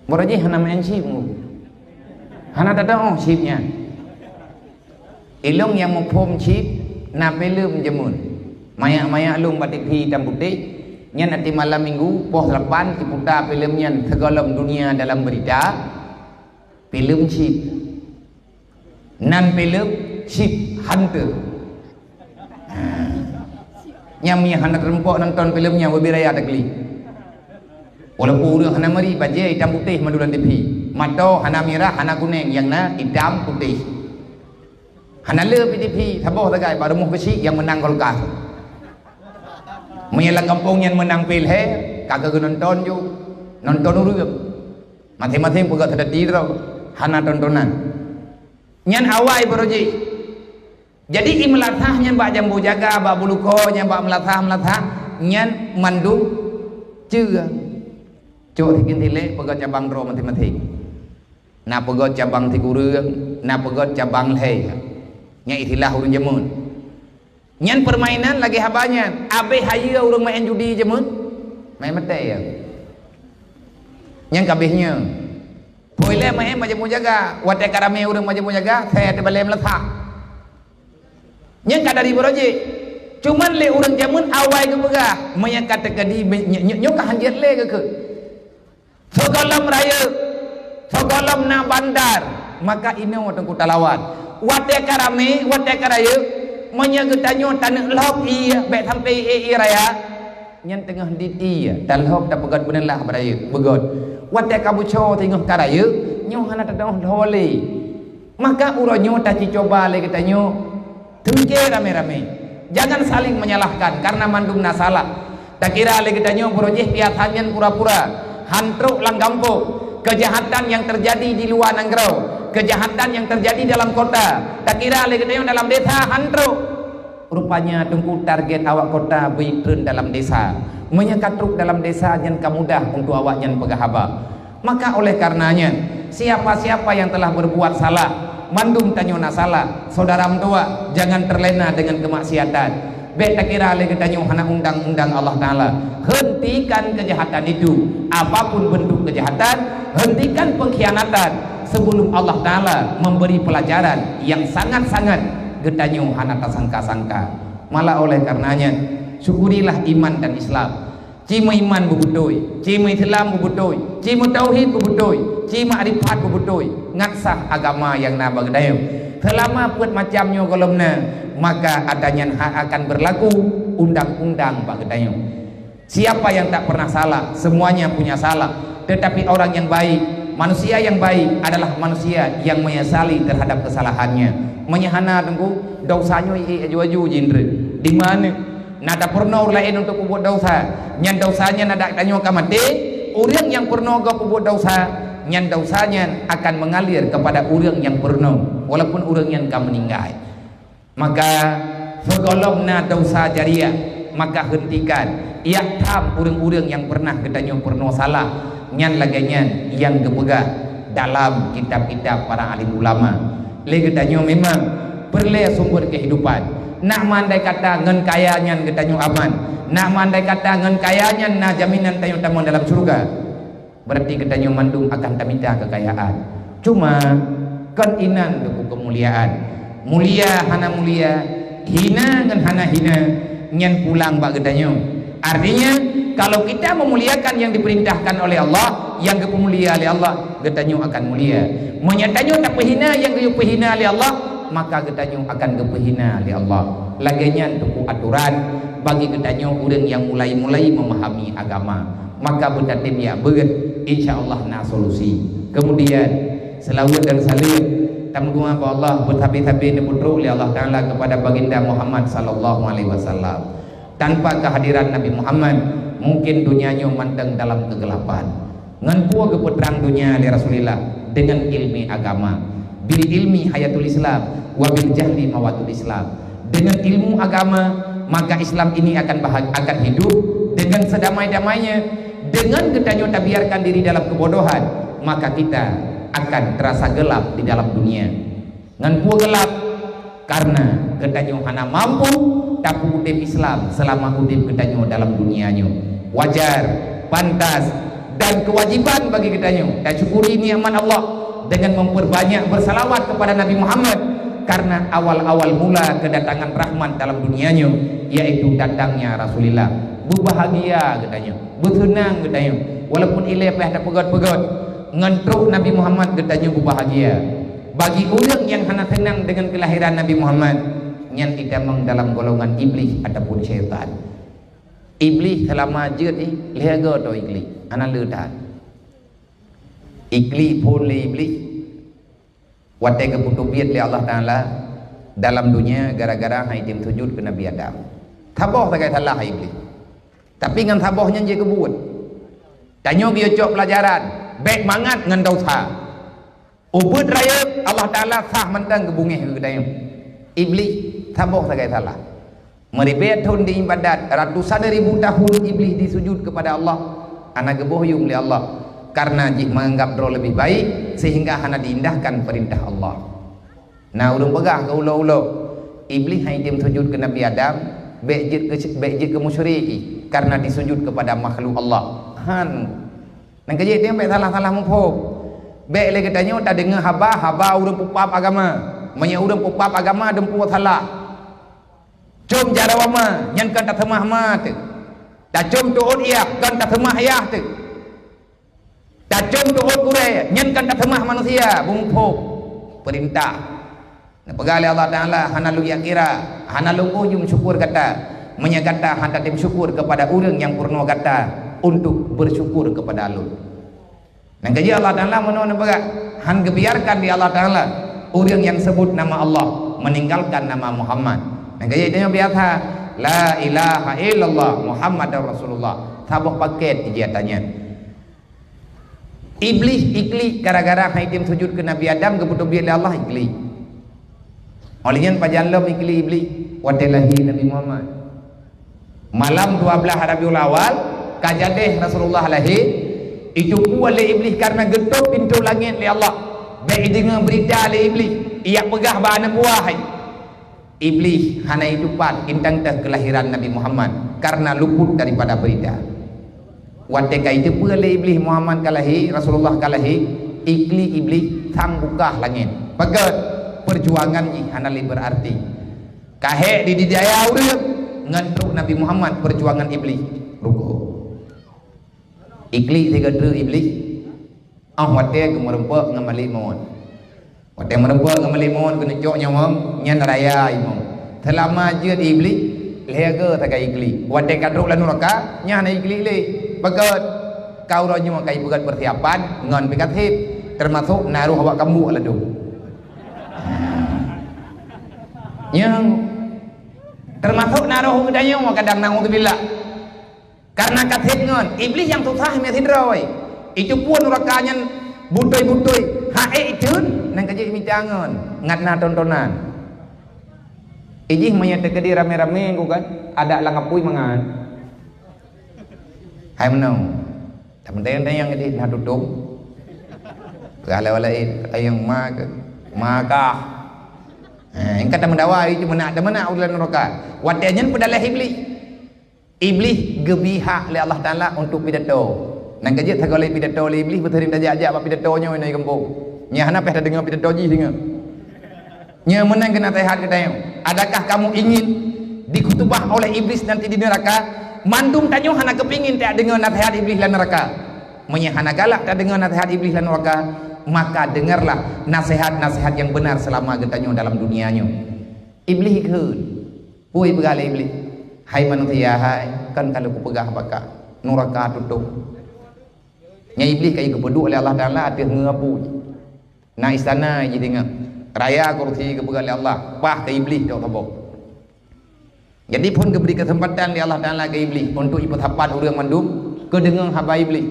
Beurojéh hana meu'en chip mu. Hana teudoh chip nyan. Ilong nyang muphom chip na filem jameun. Mayak-mayak lom bak T V itam putéh, nyan ateueh malam minggu poh lapan siputa filem nyan sigohlom dunia dalam berita. Filem chip. Nan filem Chip Hunter. Ha. Nyang meunyo hana teurumpok nonton filem nyan, ubé raya taklik. Walaupun ureuëng hana meuri, bajée itam putéh mandum lam T V. Mato hana mirah, hana kuneng, nyang na itam putéh. Hana le pih T V, saboh sagai bak rumoh keuchik nyang meunang Golkar. Meunyo lam gampông nyan meunang P L H, ka keuh nonton ju, nonton ureuëng. Maséng-maséng peugah seudati droe, hana tontonan. Nyan awai beurojéh. Jadi i meulasah nyan bak jambo jaga, bak buluko nyan, bak meulasah-meulasah nyan mandum ceue. Cok sikén silek peugét cabang droe maséng-maséng. Na peugét cabang sikureueng, na peugét cabang lhée. Nyan istilah ureuëng jameun. Nyan peurmainan lagée haba nyan. Abéh hayeue ureuëng maén judi jameun, maén meutée ya. Nyan ka abéh nyoe. Phôi lé maén bak jambo jaga. Watée ka ramé ureuëng bak jambo jaga, saya teubalée meulasah. Nyan ka dari beurojéh. Cuman lé ureuëng jameun awai geupeugah, meunyo ka teukeudi nyoe ka hanjeuet lé geukheun. Sigohlom rayeuk, sigohlom na bandar, maka inoe teungku talawan. Watée ka ramé, watée ka rayeuk, meunyo geutanyoe taneuk lhok ié bék sampoe ié-ié raya, nyan teungoh dit ié, talhok tapeugét beuneulaih beurayeuk, beugét. Watée ka buco teungoh ka rayeuk, nyoe hana teudoh lhok lé. Maka uroe nyoe taci cuba lé geutanyoe, teungke ramé-ramé. Jangan saling menyalahkan karena mandum na salah. Takira lé geutanyoe beurojéh piasan nyan pura-pura, han trok lam gampông. Keujahatan nyang teujadi di luwa nanggroe, keujahatan nyang teujadi dalam kota, takira lé geutanyoe dalam desa han trok. Rupanya teungku target awak kota bri treun dalam desa. Meunyo ka trok dalam desa nyan ka mudah untuk awaknyan peugah haba. Maka oleh karenanya, siapa-siapa yang telah berbuat salah, mandum tanyoe na salah, saudara meutuah, jangan terlena dengan kemaksiatan. Bék takira lé geutanyoe hana undang-undang Allah Taala. Hentikan kejahatan itu, apapun bentuk kejahatan, hentikan pengkhianatan sebelum Allah Taala memberi pelajaran yang sangat-sangat geutanyoe hana tasangka-sangka. Malah oleh karenanya, syukurilah iman dan Islam. Ci meuiman beubeutôi, ci meuislam beubeutôi, ci meutauhid beubeutôi, ci makrifat beubeutôi, ngat sah agama nyang na bak geutanyoe. Seulama peuet macam nyoe gohlom na, maka ata nyan hak akan berlaku undang-undang bak geutanyoe. Siapa yang tak pernah salah, semuanya punya salah. Tetapi orang yang baik, manusia yang baik adalah manusia yang menyesali terhadap kesalahannya. Meunyo hana teungku, dosa nyoe aju-aju jindreuk. Di mana? Na tapeurunoe ureuëng laén untuk peubuet desya, nyan desya nyan adak tanyoe ka maté. Ureuëng nyang peurunoe gob peubuet desya, nyan desya nyan akan mengalir kepada ureuëng nyang peurunoe, walaupun ureuëng nyan ka meuninggai. Maka, sigohlom na desya jariah, maka hentikan. Iyak tham ureuëng-ureuëng nyang pernah geutanyoe peurunoe salah, nyan lagée nyan nyang geupeugah dalam kitab-kitab para alim ulama. Lé geutanyoe memang peureulée sumber kehidupan. Nak meundai kata ngon kaya nyan geutanyoe aman. Nak meundai kata ngon kaya nyan na jaminan tanyoe tamong dalam syeuruga. Berarti geutanyoe mandum akan tamita keukayaan. Cuma, kon inan teungku keumuliaan. Mulia hana mulia, hina ngon hana hina, nyan pulang bak geutanyoe. Artinya, kalau kita memuliakan yang diperintahkan oleh Allah, yang geupeumulia lé Allah, geutanyoe akan mulia. Meunyo tanyoe tapeuhina yang geupeuhina lé Allah, maka geutanyoe akan geupeuhina lé Allah. Lagée nyan teungku atoran bagi geutanyoe ureuëng nyang mulai-mulai memahami agama. Maka beutatem jak beuet, insya Allah na solusi. Kemudian, seulaweuet dan saleuem tameudoá bak Allah, beusabe-sabe neupeutrok lé Allah Taala kepada Baginda Muhammad sallallahu alaihi wasallam. Tanpa kehadiran Nabi Muhammad, mungkin dunia nyoe mantong dalam kegelapan. Ngon peue geupeutrang dunia lé Rasulullah? Dengan ilmu agama. Bil ilmi hayatul Islam, wa bil jahli mawatul Islam. Dengan ilmu agama, maka Islam ini akan bahag-, akan hidup dengan sedamai-damainya. Dengan geutanyoe tabiarkan diri dalam kebodohan, maka kita akan terasa gelap di dalam dunia. Ngon peue geulap? Karena geutanyoe hana mampu tapeuudeb Islam selama udeb geutanyoe dalam dunia nyoe. Wajar, pantas, dan kewajiban bagi geutanyoe tasyukuri nikmat Allah dengan memperbanyak bersalawat kepada Nabi Muhammad, karena awal-awal mula kedatangan rahmat dalam dunia nyoe, yaitu datangnya Rasulullah. Beubahagia geutanyoe, beuseunang geutanyoe, walaupun ilée payah tapeugöt-peugöt. Ngon trok Nabi Muhammad geutanyoe beubahagia. Bagi ureuëng nyang hana seunang deungon keulahiran Nabi Muhammad, nyan itamong dalam golongan Iblih ataupun syaitan. Iblih seulama jeuet jih lhée goe tô Iblih, hana le that. Iblih phon lé Iblih watée geupeuteubiet lé Allah Taala dalam dunia gara-gara han item sujut keu Nabi Adam. Saboh sagai salah Iblih. Tapi ngon saboh nyan jeuet keu buet. Tanyoe geuyue cok peulajaran, bék mangat ngon desya. Ubit rayeuk Allah Taala sah mantong geubungéh keu geutanyoe. Iblih saboh sagai salah. Meuribée thon di ibadat, ratusan ribu tahun Iblih disujud kepada Allah, hana geuboh yuem lé Allah, karena jih menganggap droe lebih baik sehingga hana diindahkan perintah Allah. Na ureuëng peugah keu ulo-ulo, Iblih han item sujud keu Nabi Adam, bék jeuet keu, bék jeuet keu musyrik, karena disujud kepada makhluk Allah. Han. Nyang keujeuet nyan bék salah-salah muphom. Bék lé geutanyoe tadeungoe haba, haba ureuëng peupab agama. Meunyoe ureuëng peupab agama dumpeue salah, com jaroe ma, nyan kon taseumah ma teuh. Tacom teuôt yah, kon taseumah yah teuh. Tacom teuôt gurée, nyan kon taseumah manusia, beumuphom. Peurintah. Neupeugah lé Allah Taala, "Hana lôn jak kira, hana lôn boh yuem syukur gata, meunyoe gata hana tatem syukur keupada ureuëng nyang peurunoe gata untuk beusyukur keupada Lôn." Nyang keujeuet Allah Taala meunoe neupeugah, han geubiarkan lé Allah Taala ureuëng nyang seubut nama Allah meuninggalkan nama Muhammad. Nyang keujeuet tanyoe biasa, "La ilaha illallah Muhammadar Rasulullah." Saboh paket iji ata nyan. Iblih iklik gara-gara han item sujut keu Nabi Adam, geupeuteubiet lé Allah iklik. Óh lheueh nyan pajan lom iklik Iblih watée lahé Nabi Muhammad. Malam dua blaih Rabiul Awal, ka jadeh Rasulullah lahé, itupeue lé Iblih karena geutôp pintoe langét lé Allah. Bék ideungoe beurita lé Iblih, ijak peugah bak aneuk buah hai. Iblih hana itupat intan teuh keulahiran Nabi Muhammad karena luput daripada beurita. Watée ka iteupeu lé Iblih Muhammad ka lahé, Rasulullah ka lahé, iklik Iblih sang bukah langét. Peugét, peujuangan jih hana lé beurarti. Ka hék di, di daya ureuëng ngon trok Nabi Muhammad peujuangan Iblih rugoe. Iklik sigoe treuk Iblih, óh watée geumeureumpok ngon Malik Maut. Watée meureumpok ngon Malik Maut, geuneucok nyawöng, nyan raya imum. Seulama jeuet Iblih, lhée goe sagai iklik. Watée ka trok lam nuraka, nyan hana iklik lé. Peugét, ka uroe nyoe ka ipeugét peusiapan ngon pih ka sép, teumasok na roh awak kambok ladôm. Nyang teumasok na roh geutanyoe kadang, naudzubillah. Karena ka sép ngon Iblih nyang susah mé sidroe. Itupeue nuraka nyan butôi-butôi, ha ék itheun, nyang ka jeuet mita ngon, ngat na tontonan. Ijih meunyoe teukeudi ramé-ramé ku kan, adak lam apui mangat. Hai meunoe. Tameunteng-teng nyang idih na tutong. Peugah lé walai, ayang ma ke, ma kah. Eh, engka tameudawa, itu meunak, tameunak ulah nuraka. Watée nyan peudaleh Iblih. Iblih geubri hak lé Allah Taala untuk pidato. Nyang ka jeuet sagoe lé pidato lé Iblih, beuteurim tajak-jak bak pidato nyoe inoe gampông. Nyan hana payah tadeungoe pidato jih deungoe. Nyoe meunan keu naseuhat geutanyoe. Adakah kamu ingin dikhutubah oleh Iblis nanti di neraka? Mandum tanyoe hana keupingin tadeungoe naseuhat Iblih lam neraka. Meunyoe hana galak tadeungoe naseuhat Iblih lam neraka, maka dengarlah naseuhat-naseuhat nyang beunar seulama geutanyoe dalam dunia nyoe. Iblih kheun. Peue ipeugah lé Iblih, "Hai manusia hai, kan ka lôn kupeugah bak kah, nuraka tutong." Nyan Iblih ka geupeuduek lé Allah Taala ateueh ngeue apui. Na istana jih deungoe. Raya kursi geupeugah lé Allah, paih keu Iblih tok saboh. Jadi phon geubri keuseumpatan lé Allah Taala keu Iblih untuk jipeusapat ureuëng mandum keu deungoe haba Iblih.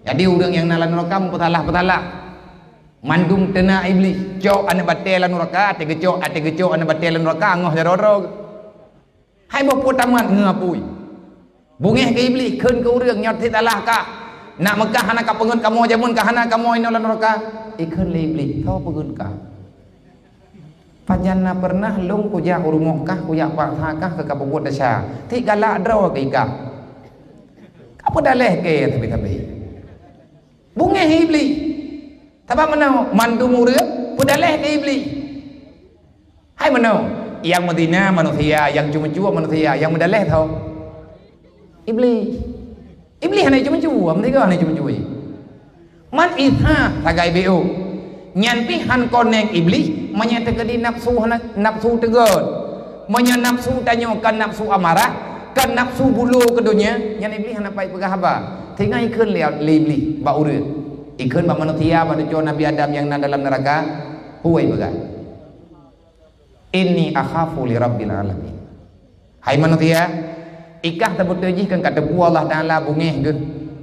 Jadi ureuëng nyang na lam nuraka meupeusalah-peusalah. Mandum teunak Iblih, cok aneuk batée lam nuraka, até geucok, até geucok aneuk batée lam nuraka, angoh jaroe-roe. Hai boh peue tamat ngon apui. Beungéh keu Iblih, kheun keu ureuëng nyoe cit salah kah. Nak meukah hana kapeungeut kamoe, jameun ka hana kamoe inoe lam nuraka. Ikheun lé Iblih, soe peungeut kah? Pajan na peureunah lôn kujak u rumoh kah, kujak paksa kah keu kapeubuet desya. Cit galak droe keu ikah. Ka peudaléh keu sabe-sabe. Beungéh Iblih. Sabab meunoe, mandum ureuëng peudaléh keu Iblih. Hai meunoe, nyang meuzina manusia, nyang ceumeucue manusia, nyang meudaléh soe? Iblih. Iblih hana ceumeucue, meusigoe hana ceumeucue. Man Isa sagai B O. Nyan pih han koneng Iblih, meunyoe teukeudi nafsu hana, nafsu teugon. Meunyoe nafsu tanyoe kon nafsu amarah, kon nafsu bulo keu donya, nyan Iblih hana pai peugah haba. Sehingga ikheun lé, lé Iblih bak ureuëng. Ikheun bak manusia, bak cucoe Nabi Adam nyang na dalam neuraka, peue ipeugah? "Inni akhafu li rabbil alamin." Hai manusia, ikah tabeutôi jih kan ka teupeue Allah Taala beungéh geuh,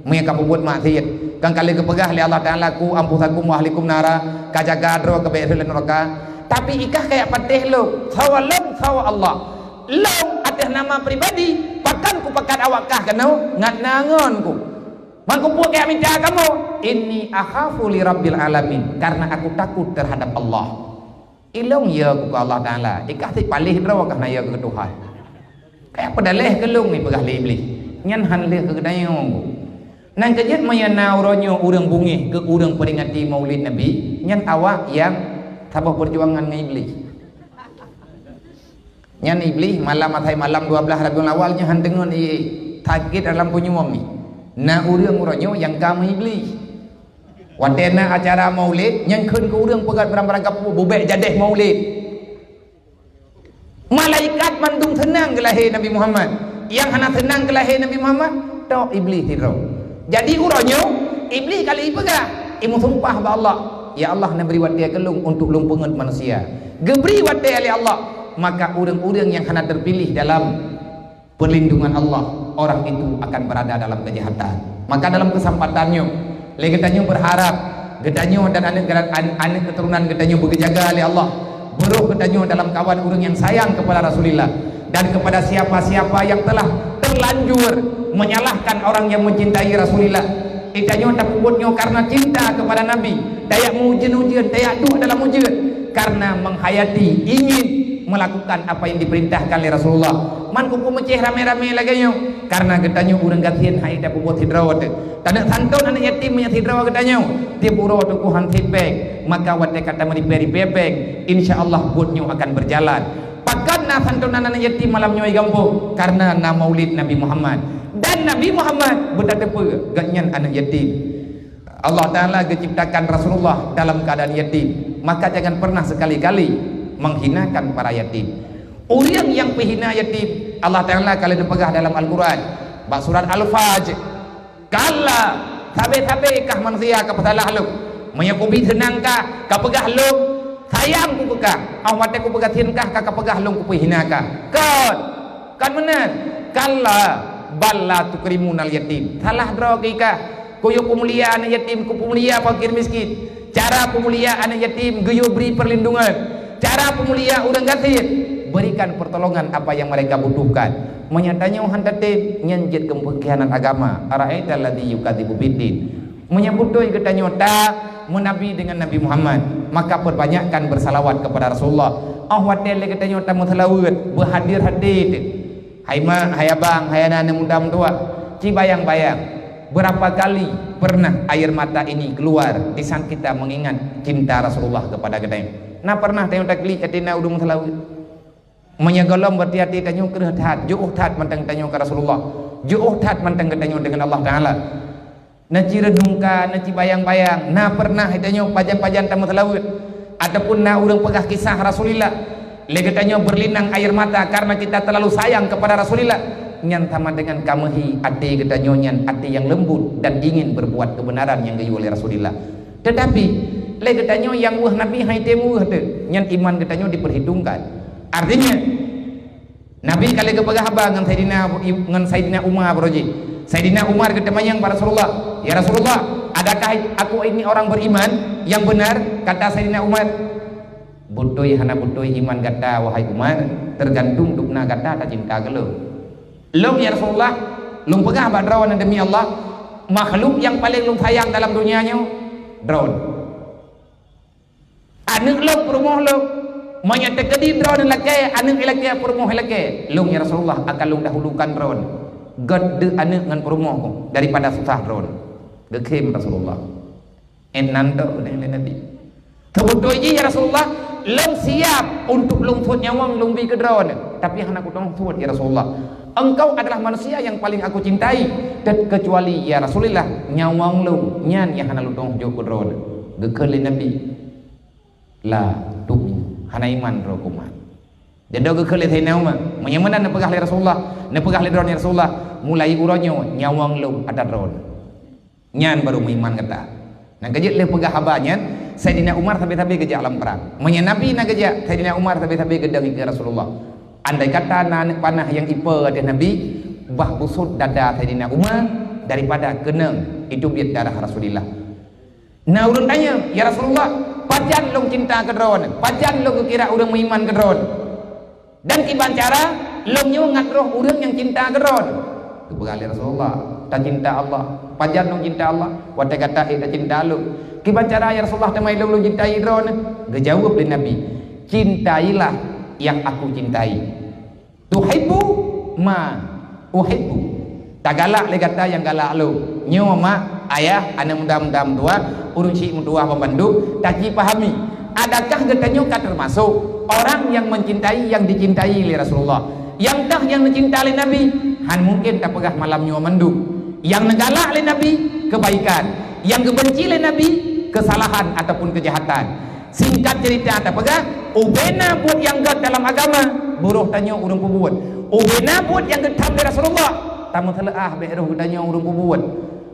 meunyoe ka peubuet maksiet. Kan ka lheueh geupeugah lé Allah Taala, "Qu anfusakum wa ahlikum nara," ka jaga droe keu bék rhot lam neuraka. Tapi ikah kajak patéh lôn, sawa lôn, sawa Allah. Lôn ateueh nama pribadi, pakon kupakat awak kah keunoe ngat na ngon ku. Man kupeue kajak mita kamoe, "Inni akhafu li rabbil alamin," karena aku takut terhadap Allah. Ilôn yö keu Allah Taala, ikah cit paléh droe kah na yö keu Tuhan. Kajak peudaléh keu lôn ipeugah lé Iblih. Nyan han lheueh keu geutanyoe. Nyan keuh jeuet meunyoe na uroe nyoe ureuëng beungéh keu ureuëng peuringati Maulid Nabi, nyan awak nyang saboh peujuangan ngon Iblih. Nyan Iblih malam asai malam dua belas Rabiul Awal nyan han deungon i sakét dalam punyueng ni. Na ureuëng uroe nyoe nyang ka meu-Iblih. Watée na acara Maulid, nyan kheun keu ureuëng peugah barang-barang kapue, bubek jadeh Maulid. Malaikat mandum seunang geulahé Nabi Muhammad. Nyang hana seunang geulahé Nabi Muhammad, tok Iblih sidroe. Jadi uroe nyoe, Iblih kali ipeugah, imeusumpah bak Allah, "Ya Allah, neubri watée keu lôn untuk lôn peungeut manusia." Geubri watée lé Allah, maka ureuëng-ureuëng nyang hana teupiléh dalam perlindungan Allah, orang itu akan berada dalam kejahatan. Maka dalam kesempatan nyoe, lé geutanyoe berharap, geutanyoe dan aneuk, an-, aneuk keturunan geutanyoe beugeujaga lé Allah. Beurôh geutanyoe dalam kawan ureuëng nyang sayang kepada Rasulullah dan kepada siapa-siapa yang telah terlanjur menyalahkan orang yang mencintai Rasulullah. Geutanyoe tapeubuet nyoe karena cinta kepada Nabi. Tajak meuujeuen-ujeuen, tajak duek dalam ujeuen karena menghayati, ingin melakukan apa yang diperintahkan lé Rasulullah. Man kupeumeucéh ramé-ramé lagée nyoe, karena geutanyoe ureuëng gasien hai tapeubuet sidroe teuh. Taneuk santon aneuk yatim meunyoe sidroe geutanyoe, tieb uroe teungku han sép péng, maka watée ka tameuripée-ripée péng, insya Allah buet nyoe akan berjalan. Pakon na santonan aneuk yatim malam nyoe di gampông? Karena na Maulid Nabi Muhammad. Dan Nabi Muhammad beutateupeue gobnyan aneuk yatim. Allah Taala geuciptakan Rasulullah dalam keadaan yatim, maka jangan pernah sekali-kali menghinakan para yatim. Ureuëng nyang peuhina yatim, Allah Taala ka lheueh neupeugah dalam Al-Quran, bak surat Al-Fajr, "Kalla, sabe-sabe kah manusia ka peusalah lôn. Meunyoe kubi seunang kah, ka peugah lôn sayang ku keu kah, óh watée kupeugah gasien kah, ka, ka peugah lôn kupeuhina kah. Kon, kon meunan. Kalla, bal la tukrimunal yatim. Salah droe keu ikah. Kuyue peumulia aneuk yatim, kupeumulia fakir miskin. Cara peumulia aneuk yatim, geuyue bri perlindungan. Cara peumulia ureuëng gasien, berikan pertolongan apa yang mereka butuhkan." Meunyoe tanyoe han tatem, nyan jeuet keu peungkhianat agama. Ara'aital ladzi yukadzibu biddin. Meunyoe beutôi geutanyoe ta meunabi dengan Nabi Muhammad, maka perbanyakkan bersalawat kepada Rasulullah. Óh watée lé geutanyoe tameuseulaweuet, beuhadir-hadir teuh. Hai mak, hai abang, hai aneuk muda meutuah, ci bayang-bayang, berapa kali pernah air mata ini keluar di saat kita mengingat cinta Rasulullah kepada geutanyoe? Na pernah tanyoe taklik até na udeueng seulaweuet? Meunyoe gohlom, berarti até tanyoe kreueh that, jiôh that mantong tanyoe keu Rasulullah, jiôh that mantong geutanyoe deungon Allah Taala. Na ci reunungka, na ci bayang-bayang, na pernah geutanyoe pajan-pajan tameuseulaweuet, ataupun na ureuëng peugah kisah Rasulillah, lé geutanyoe berlinang air mata karena kita terlalu sayang kepada Rasulillah, nyan sama dengan kameuhi até geutanyoe nyan até nyang leumbut dan ingin berbuat kebenaran nyang geuyue lé Rasulillah. Tetapi, lé geutanyoe nyang weueh Nabi hai tem weueh teuh, nyan iman geutanyoe diperhitungkan. Artinya, Nabi ka lheueh geupeugah haba ngon Saidina, ngon Saidina Umar baroe jih. Saidina Umar geuteumanyong bak Rasulullah, "Ya Rasulullah, adakah aku ini orang beriman yang benar?" Kata Saidina Umar, Beutôi hana beutôi iman gata, wahai umat, teugantung dubna gata tacinta keu lôn. Lôn, ya Rasulullah, lôn peugah bak droeneuh, demi Allah, makhluk nyang paleng lôn sayang dalam donya nyoe, droeneuh. Aneuëk lôn, peurumoh lôn. Meunyoe teukeudi droeneuh lakée, aneuëk lakée, peurumoh lakée, lôn, ya Rasulullah, akan lôn dahulukan droeneuh, gét deuek aneuëk ngon peurumoh daripada susah droeneuh. Geukhém Rasulullah. Inan tu lé Nabi. Keubeutôi jih, ya Rasulullah, lôn siap untuk lôn suet nyawöng lôn bi keu droeneuh, tapi hana kutueng suet, ya Rasulullah. Engkau adalah manusia yang paling aku cintai, terkecuali, ya Rasulullah, nyawöng lôn nyan nyang hana lôn tueng jok keu droeneuh. Geukheun lé Nabi, "La tu'minu, hana iman droe keumat." Jadi geukheun lé Saidina Umar, "Meunyoe meunan neupeugah lé Rasulullah, neupeugah lé droeneuh, ya Rasulullah, mulai uroe nyoe nyawöng lôn ata droeneuh." Nyan baru meuiman gata. Nyang keujeuet lheueh peugah haba nyan, Saidina Umar sabe-sabe geujak lam prang. Meunyoe Nabi na geujak, Saidina Umar sabe-sabe geudong ikeue Rasulullah. Andai kata na aneuëk panah nyang ipe ateueh Nabi, bah busot dada Saidina Umar daripada keunong iteubiet darah Rasulillah. Na ureuëng tanyong, "Ya Rasulullah, pajan lôn cinta keu droeneuh? Pajan lôn geukira ureuëng meuiman keu droeneuh? Dan kiban cara lôn nyoe ngat roh ureuëng nyang cinta keu droeneuh?" Geupeugah lé Rasulullah, "Tacinta Allah." "Pajan lôn cinta Allah? Watée gata ék tacinta lôn." "Kiban cara, ya Rasulullah, teuma lôn, lôn cintai droeneuh?" Geujaweueb lé Nabi, "Cintailah nyang aku cintai." "Tuhibbu ma uhibbu." Tagalak lé gata nyang galak lôn. Nyoe mak, ayah, aneuëk muda-muda meutuwah, ureuëng syiek meutuwah banmandum, tacipahami. Adakah geutanyoe ka teumasok orang nyang mencintai nyang dicintai lé Rasulullah? Nyang teuh nyang neucinta lé Nabi, han mungken tapeugah malam nyoe mandum. Nyang neugalak lé Nabi, keubaikan. Nyang geubeunci lé Nabi, keusalahan ataupun keujahatan. Singkat ceurita tapeugah, ubena buet nyang gét dalam agama, beurôh tanyoe ureuëng peubuet. Ubena buet nyang geutham lé Rasulullah, tameuseuleuah bék roh geutanyoe ureuëng peubuet.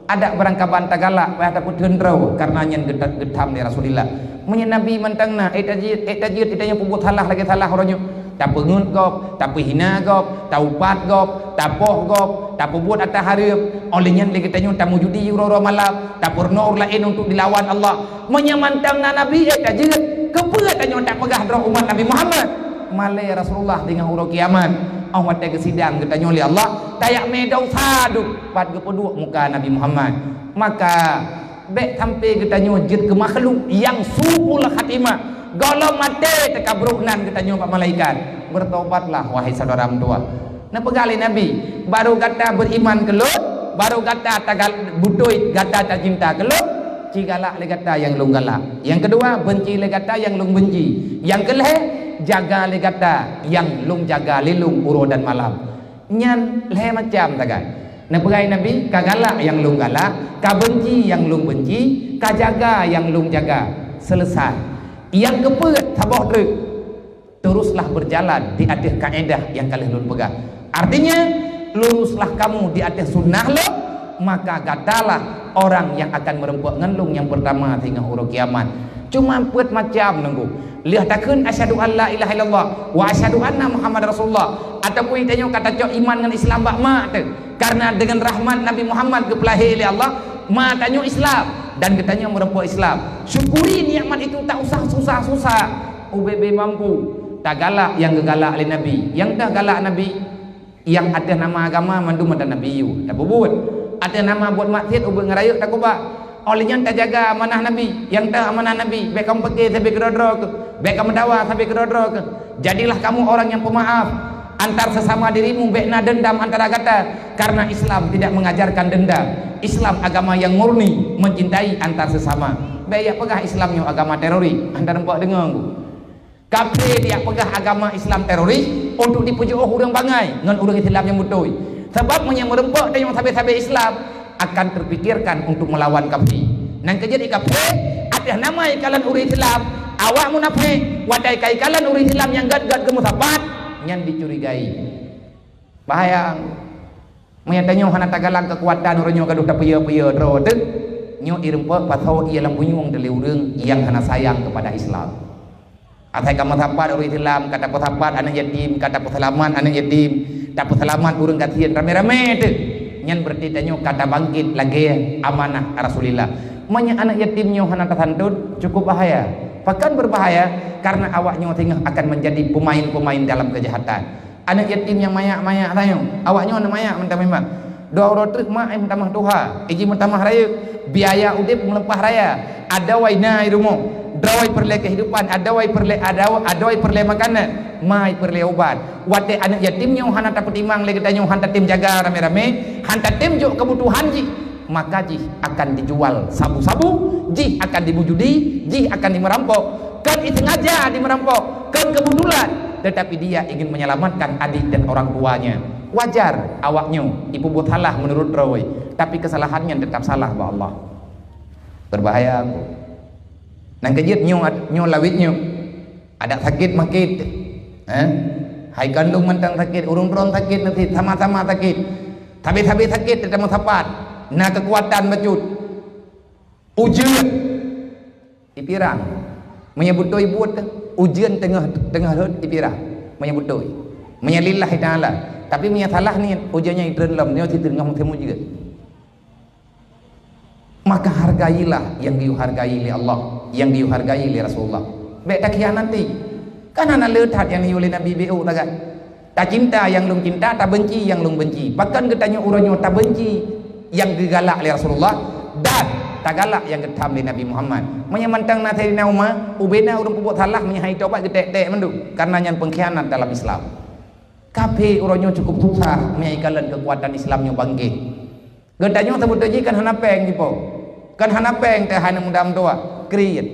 Adak beurangkaban tagalak, payah tapeutheun droe, kareuna nyan geuta-, geutham lé Rasulillah. Meunyoe Nabi mantong na, ék tajeuet, ék tajeuet, ék tanyoe peubuet salah lagée salah uroe nyoe. Tapeungeut gob, tapeuhina gob, taupat gob, tapoh gob, tapeubuet ata hareuem. Óh lheueh nyan lé geutanyoe tamujudi uroe-uroe malam, tapeurunoe ureuëng laén untuk dilawan Allah. Meunyoe mantong na Nabi, ék tajeuet, keupeue tanyoe tapeugah droe umat Nabi Muhammad? Malée Rasulullah teungoh uroe kiamat, óh watée geusidang geutanyoe lé Allah, tajak mé desya dum pat geupeuduek muka Nabi Muhammad. Maka, bék sampoe geutanyoe jeuet keu makhluk nyang su'ul khatimah, gohlom maté teukabrok nan geutanyoe bak malaikat. Bertobatlah, wahai syedara meutuwah. Neupeugah lé Nabi, "Barô gata beriman keu lôn, barô gata tagal-, beutôi gata tacinta keu lôn, ci galak lé gata nyang lôn galak. Nyang keudua, beunci lé gata nyang lôn beunci. Nyang keulhée, jaga lé gata nyang lôn jaga lé lôn uroe dan malam." Nyan lhée macam sagai. Neupeugah lé Nabi, "Ka galak nyang lôn galak, ka beunci nyang lôn beunci, ka jaga nyang lôn jaga." Seuleusai. Nyang keupeuet saboh treuk. Teruslah berjalan di ateueh kaedah nyang ka lheueh lôn peugah. Artinya, luruslah kamu di ateueh sunnah lôn, maka gatalah orang nyang akan meureumpok ngon lôn nyang peurtama singoh uroe kiamat. Cuma peuet macam nunggu. Lheueh takheun, "Asyhadu an la ilaha illallah wa asyhadu anna Muhammad Rasulullah," ataupun tanyoe ka tacok iman ngon Islam bak mak teuh. Karena dengan rahmat Nabi Muhammad geupeulahé lé Allah, ma tanyoe Islam dan geutanyoe meureumpok Islam. Syukuri nikmat itu tak usah susah-susah. Ubé-bé mampu, tagalak nyang geugalak lé Nabi. Nyang teuh galak Nabi, nyang ateueh nama agama mandum ata Nabi yue tapeubuet. Ateueh nama buet maksiat ubé ngeurayeuk takubah. Óh lheueh nyan tajaga amanah Nabi. Nyang teuh amanah Nabi, bék kamoe paké sabe keudroe-droe keuh, bék kamoe dawa sabe keudroe-droe keuh. Jadilah kamu orang yang pemaaf antar sesama dirimu, bék na dendam antara gata, karena Islam tidak mengajarkan dendam. Islam agama yang murni, mencintai antar sesama. Bék jak peugah Islam nyoe agama teroris, hana teureumpok deungoe. Kafé jak peugah agama Islam teroris untuk dipeujiôh ureuëng bangai ngon ureuëng Islam nyang beutôi. Sabab meunyoe meureumpok tanyoe sabe-sabe Islam, akan terpikirkan untuk melawan kafé. Nyang keujeuet di kafé, ateueh nama ikalon ureuëng Islam, awak munafék, watée ka ikalon ureuëng Islam nyang gét-gét geumeusapat, nyan dicurigai. Bahaya. Meunyoe tanyoe hana tagalak keukuatan uroe nyoe gadoh tapeuyeu-peuyeu droe teuh, nyoe ireumpok pasoe ié lam punyueng teuh lé ureuëng nyang hana sayang keupada Islam. Asai ka meusapat ureuëng Islam, ka tapeusapat aneuëk yatim, ka tapeuseulamat aneuëk yatim, tapeuseulamat ureuëng gasien ramé-ramé teuh. Nyan beurati tanyoe ka tabangkét lagée amanah Rasulillah. Meunyoe aneuëk yatim nyoe hana tasantot, cukup bahaya. Pakon beubahaya? Karena awaknyoe singoh akan menjadi pemain-pemain dalam kejahatan. Aneuk yatim nyang manyak-manyak tanyoe, awaknyoe aneuk manyak mantong memang. Dua uroe treuk mak ai meutamah tuha, iji meutamah rayeuk, biaya udeb meuleupah raya. Adoe na i rumoh, droe peureulée kehidupan, adoe peureulée, adoe, adoe peureulée makanan, mak peureulée ubat. Watée aneuk yatim nyoe hana tapeutimang lé geutanyoe, hana tatem jaga ramé-ramé, hana tatem jok keubutuhan jih, maka jih akan dijual sabu-sabu, jih akan dimujudi, jih akan dimerampok. Kon isengaja dimerampok, kon kebetulan, tetapi dia ingin menyelamatkan adik dan orang tuanya. Wajar awaknyoe ipeubuet salah meunurot droe, tapi kesalahan nyan tetap salah bak Allah. Beubahaya aku. Nyang keujeuet nyoe, nyoe lawét nyoe. Adak sakét makét. Eh? Hai kandong mantong sakét, ureuëng droe sakét, nanti sama-sama sakét. Sabe-sabe sakét teuma sapat. Na keukuatan bacut. Ujeuen. Ipirang. Meunyoe beutôi buet, ujeuen teungoh, teungoh rhot ipirang. Meunyoe beutôi. Meunyoe lillahi ta'ala. Tapi meunyoe salah niet, ujeuen nyan itreun lom, nyoe siteungoh musim ujeuen. Maka hargailah nyang geuyue hargai lé Allah, nyang geuyue hargai lé Rasulullah. Bék takhianati. Kan hana le that nyang geuyue lé Nabi B O tagai. Tacinta nyang lôn cinta, tabenci nyang lôn benci. Bahkan geutanyoe uroe nyoe tabenci nyang geugalak lé Rasulullah dan tagalak nyang geutham lé Nabi Muhammad. Meunyoe mantong na Saidina Umar, ubena ureuëng peubuet salah meunyoe hai tobat geutek-tek mandum, karena nyan pengkhianat dalam Islam. Kafé uroe nyoe cukup susah meunyoe ikalon keukuatan Islam nyoe bangkét. Geutanyoe saboh jih kan hana péng jipo. Kan hana péng teuh hana muda meutuah. Kriet.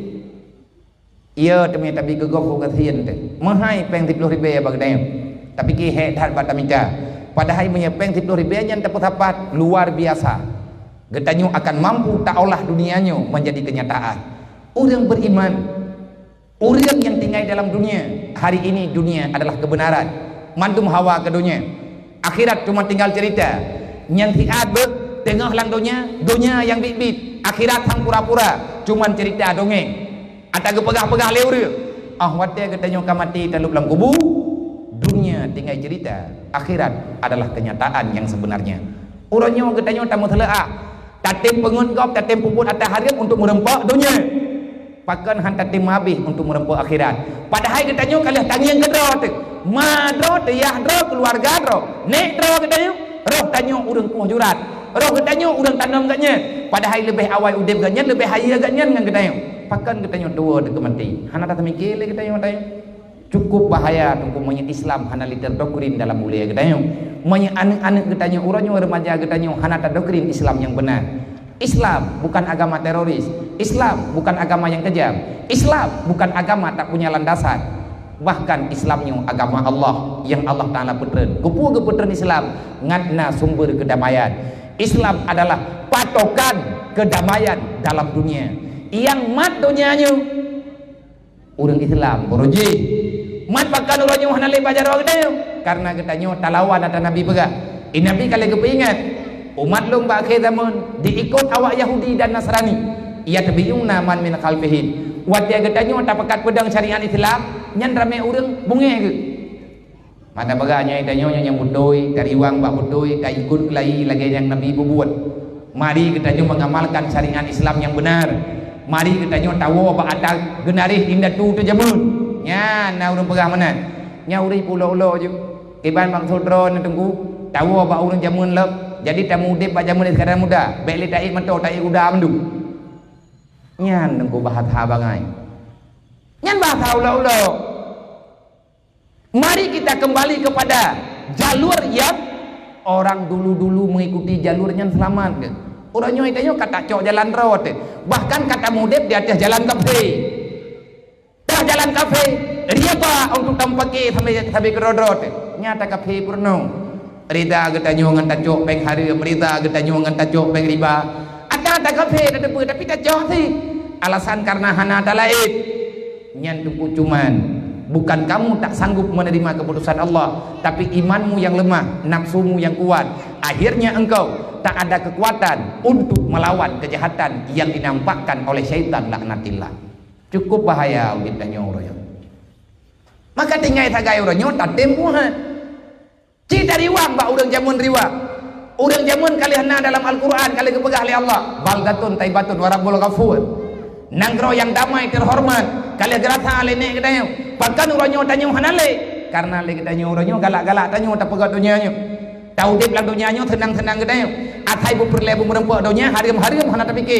Iya teumé tabi geugob u gasien teuh. Meuhai péng siploh ribée bak geutanyoe. Tapi keu hék that bak tamita. Padahai meunyoe péng siploh ribée nyan tapeusapat, luar biasa. Geutanyoe akan mampu taolah dunia nyoe menjadi kenyataan. Ureuëng beriman, ureuëng nyang tinggai dalam dunia, hari ini dunia adalah kebenaran. Mandum hawa keu donya. Akhirat cuma tinggal cerita. Nyang siat beuet teungoh lam donya, donya nyang biet-biet. Akhirat sang pura-pura, cuman cerita dongeng. Ata geupeugah-peugah lé ureuëng. Ah, watée geutanyoe ka maté talop lam kubu, dunia tinggai cerita. Akhirat adalah kenyataan yang sebenarnya. Uroe nyoe geutanyoe tameuseuleuah. Tatem peungeut gob, tatem peubuet ata hareuem untuk meureumpok donya. Pakon han tatem meuhabéh untuk meureumpok akhirat. Padahai geutanyoe ka lheueh tangieng keudroe teuh. Ma droe teuh, yah droe, keuluwarga droe, nék droe geutanyoe. Roh tanyoe ureuëng poh jurat. Roh geutanyoe ureuëng tanom geuhnyan. Padahai leubeh awai udeb geuhnyan, leubeh hayeu geuhnyan ngon geutanyoe. Pakon geutanyoe tuwoe teuh keu maté. Hana tateumike lé geutanyoe, geutanyoe. Cukup bahaya teungku meunyoe Islam hana lé teudoktrin dalam ulée geutanyoe. Meunyoe aneuëk-aneuëk geutanyoe, uroe nyoe remaja geutanyoe hana tadoktrin Islam nyang beuna. Islam bukan agama teroris. Islam bukan agama yang kejam. Islam bukan agama tak punya landasan. Bahkan Islam nyoe agama Allah yang Allah Taala peutreun. Keupeue geupeutreun Islam? Ngat na sumber keudamaian. Islam adalah patokan keudamaian dalam dunia. Nyang mat donya nyoe ureuëng Islam, uroe jih. Mat pakon uroe nyoe hana lé bak jaroe geutanyoe? Karena geutanyoe talawan ata Nabi peugah. I Nabi ka lheueh geupeuingat, umat lôn bak akhé zaman diikot awak Yahudi dan Nasrani. Yattabi'una man min khalfihim. Watée geutanyoe tapakat peudong syariat Islam, nyan ramé ureuëng beungéh geuh. Mata peugah nyoe tanyoe nyang beutôi, tariwang bak beutôi, taikot keulayi lagée nyang Nabi peubuet. Mari geutanyoe mengamalkan syariat Islam nyang beunar. Mari geutanyoe tawoe bak ata geunaréh indatu teuh jameun. Nyan na ureuëng peugah meunan. Nyan ureuëng peulo-ulo ju. Kiban maksud droe nyan teungku, tawoe bak ureuëng jameun lom. Jadi tameudeb bak jameun sekadar muda. Bék lé taék moto, taék kuda mandum. Nyan teungku bahasa bangai. Nyan bahasa ulo-ulo. Mari kita kembali kepada jalur yang orang dulu-dulu mengikuti jalur nyan selamat ke. Uroe nyoe tanyoe ka tacok jalan droe teuh. Bahkan ka tameudeb di ateueh jalan kafé. Tah jalan kafé, riba untuk tameupake sampai, sampai keudroe-droe teuh. Nyata kafé peurunoe. Rida geutanyoe ngon tacok péng hareuem, rida geutanyoe ngon tacok péng riba. Ata takafé tateupeue, tapi tacok sih. Alasan karena hana talaét. Nyan teungku cuman, bukan kamu tak sanggup menerima keputusan Allah, tapi imanmu yang lemah, nafsumu yang kuat. Akhirnya engkau tak ada kekuatan untuk melawan kejahatan yang dinampakkan oleh syaitan laknatillah. Cukup bahaya udeb tanyoe uroe nyoe. Maka tinggai sagai uroe nyoe tatem buhat. Ci tariwang bak ureuëng jameun riwang. Ureuëng jameun ka lheueh na dalam Al-Quran, ka lheueh geupeugah lé Allah, "Baldatun thaibatun wa rabbun ghafur." Nanggroe nyang damai teuhoreumat, ka lheueh geurasa lé nèk geutanyoe. Pakon uroe nyoe tanyoe hana lé? Kareuna lé geutanyoe uroe nyoe galak-galak tanyoe tapeugöt donya nyoe. Taudép lam donya nyoe seunang-seunang geutanyoe. Asai beupeureulèe beumeureumpok donya, hareuem-hareuem hana tapike.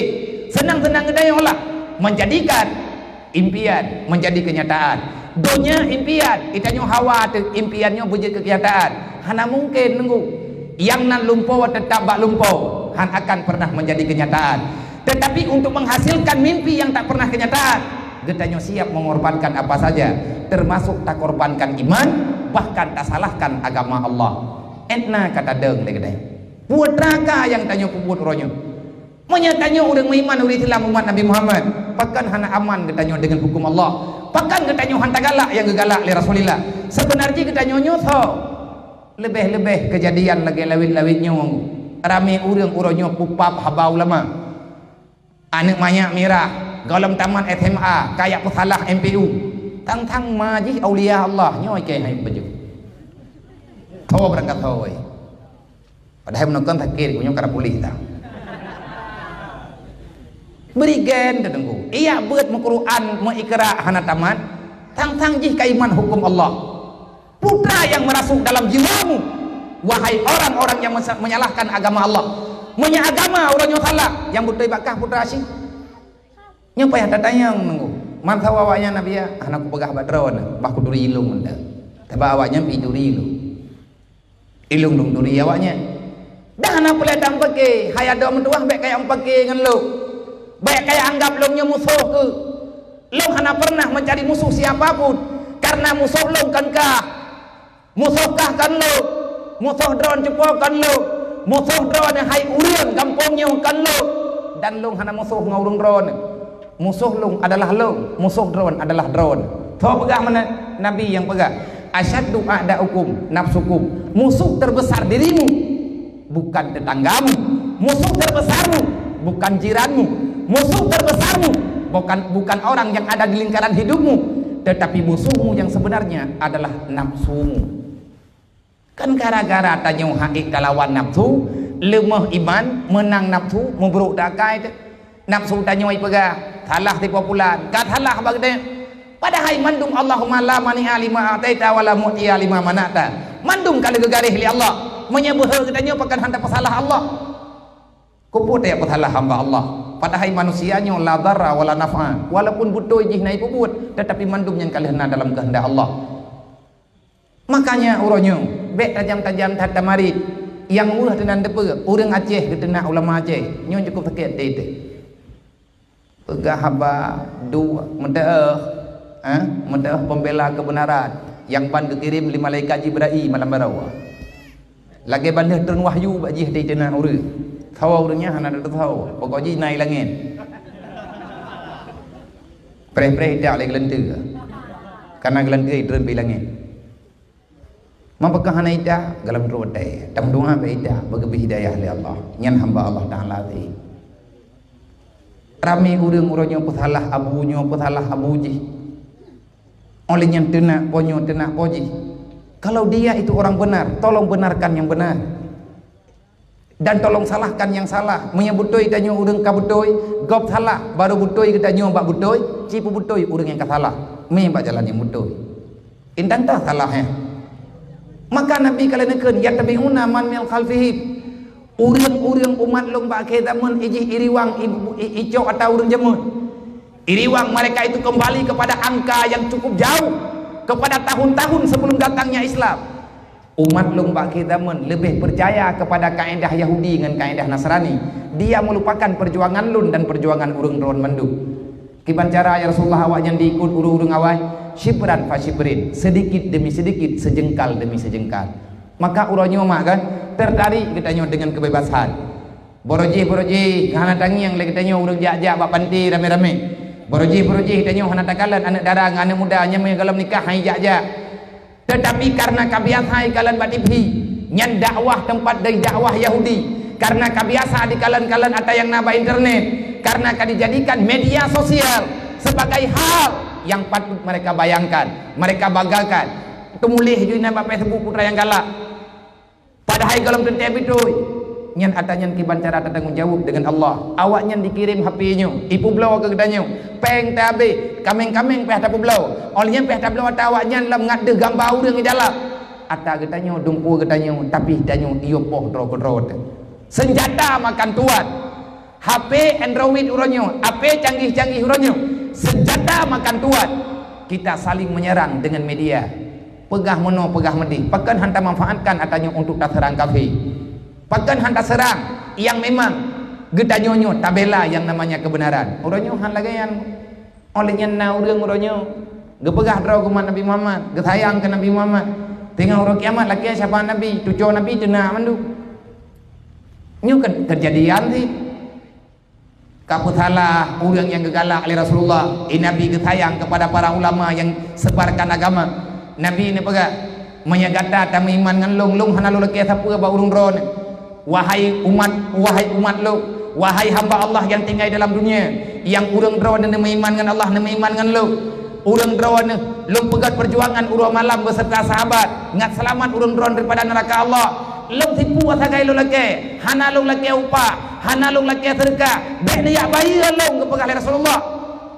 Seunang-seunang geutanyoe lah menjadikan impian menjadi kenyataan. Donya impian, geutanyoe hawa teuh impian nyoe beujeuet keu kenyataan. Hana mungken, Teungku. Nyang nan lumpoe teutap bak lumpoe, han akan pernah menjadi kenyataan. Tetapi untuk menghasilkan mimpi yang tak pernah kenyataan, geutanyoe siap mengorbankan apa saja, termasuk takorbankan iman, bahkan tasalahkan agama Allah. Ét na ka tadong lé geutanyoe. Peue teuma ka nyang tanyoe peubuet uroe nyoe? Meunyoe tanyoe ureuëng meuiman, ureuëng Islam, umat Nabi Muhammad, pakon hana aman geutanyoe deungon huköm Allah? Pakon geutanyoe han tagalak nyang geugalak lé Rasulullah? Seubeuna jih geutanyoe nyoe soe? Leubeh-leubeh keujadian lagée lawét-lawét nyoe. Ramé ureuëng uroe nyoe peupab haba ulama. Aneuëk manyak mirah, gohlom tamat S M A, kajak peusalah M P U. Tang-tang ma jih aulia Allah, nyoe ikée hai baju. Tho beurangkat tho, woi. Padahai meunokon sakét, geuh nyoe ka na puléh tang. Bri gen teuh Teungku. Ijak beuet meuquran, meuikra hana tamat, tang-tang jih ka iman huköm Allah. Peue teuma nyang meurasuk dalam jiwamu, wahai orang-orang yang mesa-, menyalahkan agama Allah. Meunyoe agama uroe nyoe salah, nyang beutôi bak kah peue teuma cit? Nyoe payah tatanyong Teungku. Man saboh awaknyan, Nabi, ya, hana kupeugah bak droeneuh, bah kuturi ilong mantong. Sabab awaknyan pih turi ilong. Ilong lôn turi awaknyan. Dah na peue lé tameupaké, hai adoe meutuwah, bék kajak meupaké ngon lôn. Bék kajak anggab lôn nyoe musoh keuh. Lôn hana pernah mencari musuh siapa pun, karena musoh lôn kon kah. Musoh kah kon lôn. Musoh droeneuh cupo kon lôn. Musoh droeneuh hai ureuëng gampông nyoe kon lôn. Dan lôn hana musoh ngon ureuëng droeneuh. Musoh lôn adalah lôn, musoh droeneuh adalah droeneuh. Tho peugah meunan, Nabi nyang peugah, "Asyaddu a'da'ukum nafsukum." Musuh terbesar dirimu, bukan tetanggamu. Musuh terbesarmu, bukan jiranmu. Musuh terbesarmu, bukan, bukan orang yang ada di lingkaran hidupmu, tetapi musuhmu yang sebenarnya adalah nafsumu. Kan gara-gara tanyoe hana ék talawan nafsu, leumoh iman, meunang nafsu, meubrok teuh akai teuh. Nafsu tanyoe ipeugah, "Salah tipu pulan, ka salah bak geutanyoe." Padahai mandum Allahumma la mani'a lima a'taita wa la mu'tiya lima mana'ta. Mandum ka lheueh geugaréh lé Allah. Meunyoe beuhe geutanyoe pakon han tapeusalah Allah. Keupeue tajak peusalah hamba Allah? Padahai manusia nyoe la darra wa la naf'a. Walaupun beutôi jih na ipeubuet, tetapi mandum nyan ka lheueh na dalam keuheundak Allah. Makanya uroe nyoe, bék tajam-tajam that tamarit. Nyang weueh teunan teupeue, ureuëng Aceh geuteunak ulama Aceh. Nyoe cukup sakét até teuh. Peugah haba dua, meudeuh, eh, meudeuh pembela kebenaran nyang ban geukirém lé malaikat Jibrail malam baroe. Lagée ban lheueh treun wahyu bak jih até teunak ureuëng. Tho ureuëng nyan hana teuh tho, pokok jih na i langét. Preh-preh idak lé geulanteue. Kana geulanteue itreun bak i langét. Meunyoe hana idak, gohlom treun watée. Tameudoá bak idak, beugeubri hidayah lé Allah. Nyan hamba Allah Taala teuh. Ramé ureuëng uroe nyoe peusalah abu nyoe, peusalah abu jih. Óh lheueh nyan teunak po nyoe, teunak po jih. Kalau dia itu orang benar, tolong benarkan yang benar. Dan tolong salahkan nyang salah. Meunyoe beutôi tanyoe ureuëng ka beutôi, gob salah, barô beutôi geutanyoe bak beutôi, cit peubeutôi ureuëng nyang ka salah, mé bak jalan nyang beutôi. Indang tah salah, eh. Maka Nabi ka lheueh neukheun, "Yattabi'una man min khalfihim." Ureuëng-ureuëng umat lôn bak akhé zaman ijih iriwang i-, i-, icok ata ureuëng jameun. Iriwang mereka itu kembali kepada angka yang cukup jauh, kepada tahun-tahun sebelum datangnya Islam. Umat lôn bak akhé zaman leubeh peucaya kepada kaedah Yahudi ngon kaedah Nasrani. Dia melupakan perjuangan lôn dan perjuangan ureuëng droen mandum. Kiban cara, ya Rasulullah, awaknyan diikut ureuëng-ureuëng awai? Syibran fa syibrin, sedikit demi sedikit, sejengkal demi sejengkal. Maka uroe nyoe mak kan, tertarik geutanyoe dengan kebebasan. Barô jih, barô jih, hana tangieng lé geutanyoe ureuëng jak-jak bak panti ramé-ramé. Barô jih, barô jih, tanyoe hana takalon aneuëk dara ngon aneuëk muda nyang gohlom nikah hai jak-jak. Tetapi karena ka biasa ikalon bak T V, nyan dakwah teumpat dari dakwah Yahudi. Karena ka biasa dikalon-kalon ata nyang na bak internet. Karena ka dijadikan media sosial sebagai hal yang patut mereka bayangkan, mereka banggakan. Teumuléh jih na bak Facebook putra nyang galak. Padahai gohlom teuntée beutôi. Nyan ata nyan kiban cara tatanggong jaweueb deungon Allah. Awaknyan dikirém H P nyoe, ipeubloe keu geutanyoe. Péng teuhabéh, kaméng-kaméng payah tapeubloe. Óh lheueh nyan payah tabloe ata awaknyan lam ngat deuh gamba ureuëng di dalam. Ata geutanyoe, dumpeue geutanyoe, tapi tanyoe iyue poh droe keudroe teuh. Seunjata makan tuan. H P Android uroe nyoe, H P canggih-canggih uroe nyoe, seunjata makan tuan. Kita saling menyerang dengan media. Peugah meunoe, peugah meudéh. Pakon han tamanfaatkan ata nyoe untuk taseurang kafé? Pakon han taseurang nyang memang geutanyoe nyoe tabela nyang namanya keubeunaran? Uroe nyoe han lagée nyan. Óh lheueh nyan na ureuëng uroe nyoe geupeugah droe keu umat Nabi Muhammad, geusayang keu Nabi Muhammad. Teungoh uroe kiamat lakée syafaat Nabi, tucoe Nabi teuna mandum. Nyoe keu-, keujadian sih. Ka peusalah ureuëng nyang geugalak lé Rasulullah, eh, Nabi geusayang kepada para ulama nyang sebarkan agama. Nabi neupeugah, "Meunyoe gata tameuiman ngon lôn, lôn hana lôn lakée sapeue bak ureuëng droeneuh. Wahai umat, wahai umat lôn, wahai hamba Allah nyang tinggai dalam dunia, nyang ureuëng droeneuh neumeuiman ngon Allah, neumeuiman ngon lôn, ureuëng droeneuh lôn peugét peujuangan uroe malam beuseurta sahabat, ngat seulamat ureuëng droeneuh daripada neuraka Allah. Lôn tipu sagai lôn lakée, hana lôn lakée upah, hana lôn lakée seudeukah. Bék neujak bayeue lôn," geupeugah lé Rasulullah.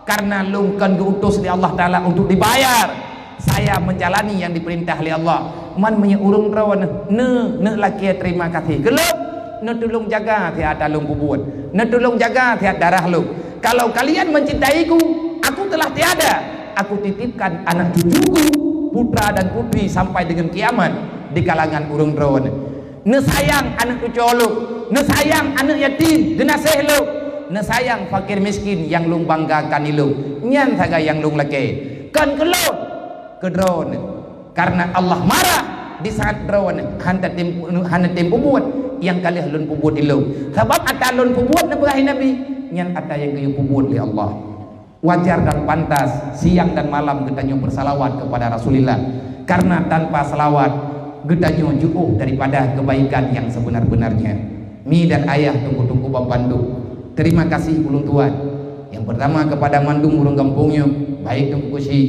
Karena lôn kon geu-utus lé Allah Taala untuk dibayar. Saya menjalani yang diperintah lé Allah. Man meunyoe ureuëng droeneuh neu-, neulakée terima kasih keu lôn, neutulông jaga siat ata lôn peubuet, neutulông jaga siat darah lôn. Kalau kalian mencintaiku, aku telah tiada. Aku titipkan anak cucuku, putra dan putri sampai dengan kiamat di kalangan ureuëng droeneuh. Neusayang aneuëk cucoe lôn, neusayang aneuëk yatim, geunaséh lôn, neusayang fakir miskin nyang lôn banggakan ilôn. Nyan sagai nyang lôn lakée. Kon keu lôn, keu droeneuh. Karena Allah marah di saat droeneuh hana tem-, hana tem peubuet nyang ka lheueh lôn peubuet ilôn. Sabab ata lôn peubuet neupeugah Nabi, nyan ata nyang geuyue peubuet lé Allah. Wajar dan pantas siang dan malam geutanyoe bersalawat kepada Rasulullah, karena tanpa salawat geutanyoe jiôh daripada kebaikan yang sebenar-benarnya. Mi dan ayah, teungku-teungku ban bandum, terima kasih ulôn tuan. Yang pertama kepada mandum ureuëng gampông nyoe, baik Teungku Kusi,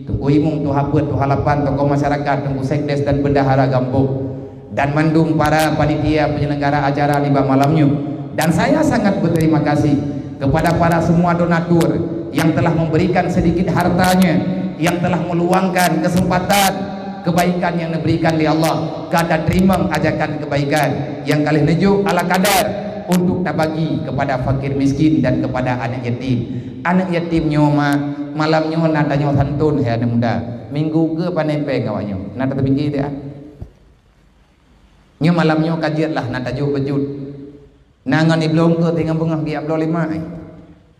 Teungku Imum, Tuha Peuet, Tuha Lapan, tokoh masyarakat, Teungku Sekdes dan bendahara gampông, dan mandum para panitia penyelenggara acara nibak malam nyoe. Dan saya sangat berterima kasih kepada para semua donatur yang telah memberikan sedikit hartanya, yang telah meluangkan kesempatan kebaikan yang diberikan oleh Allah, ka tateurimong ajakan kebaikan yang ka lheueh neujok ala kadar untuk tabagi kepada fakir miskin dan kepada anak yatim. Anak yatim nyoe ma-, malam nyoe na tanyoe santun hai aneuk muda. Minggu keu pane péng awak nyoe? Na tateupiké deh, ah. Nyoe malam nyoe ka jeuet lah na tajok beujeuet. Na ngon ibloe eungkôt, ngon beungoh geujak bloe lé mak.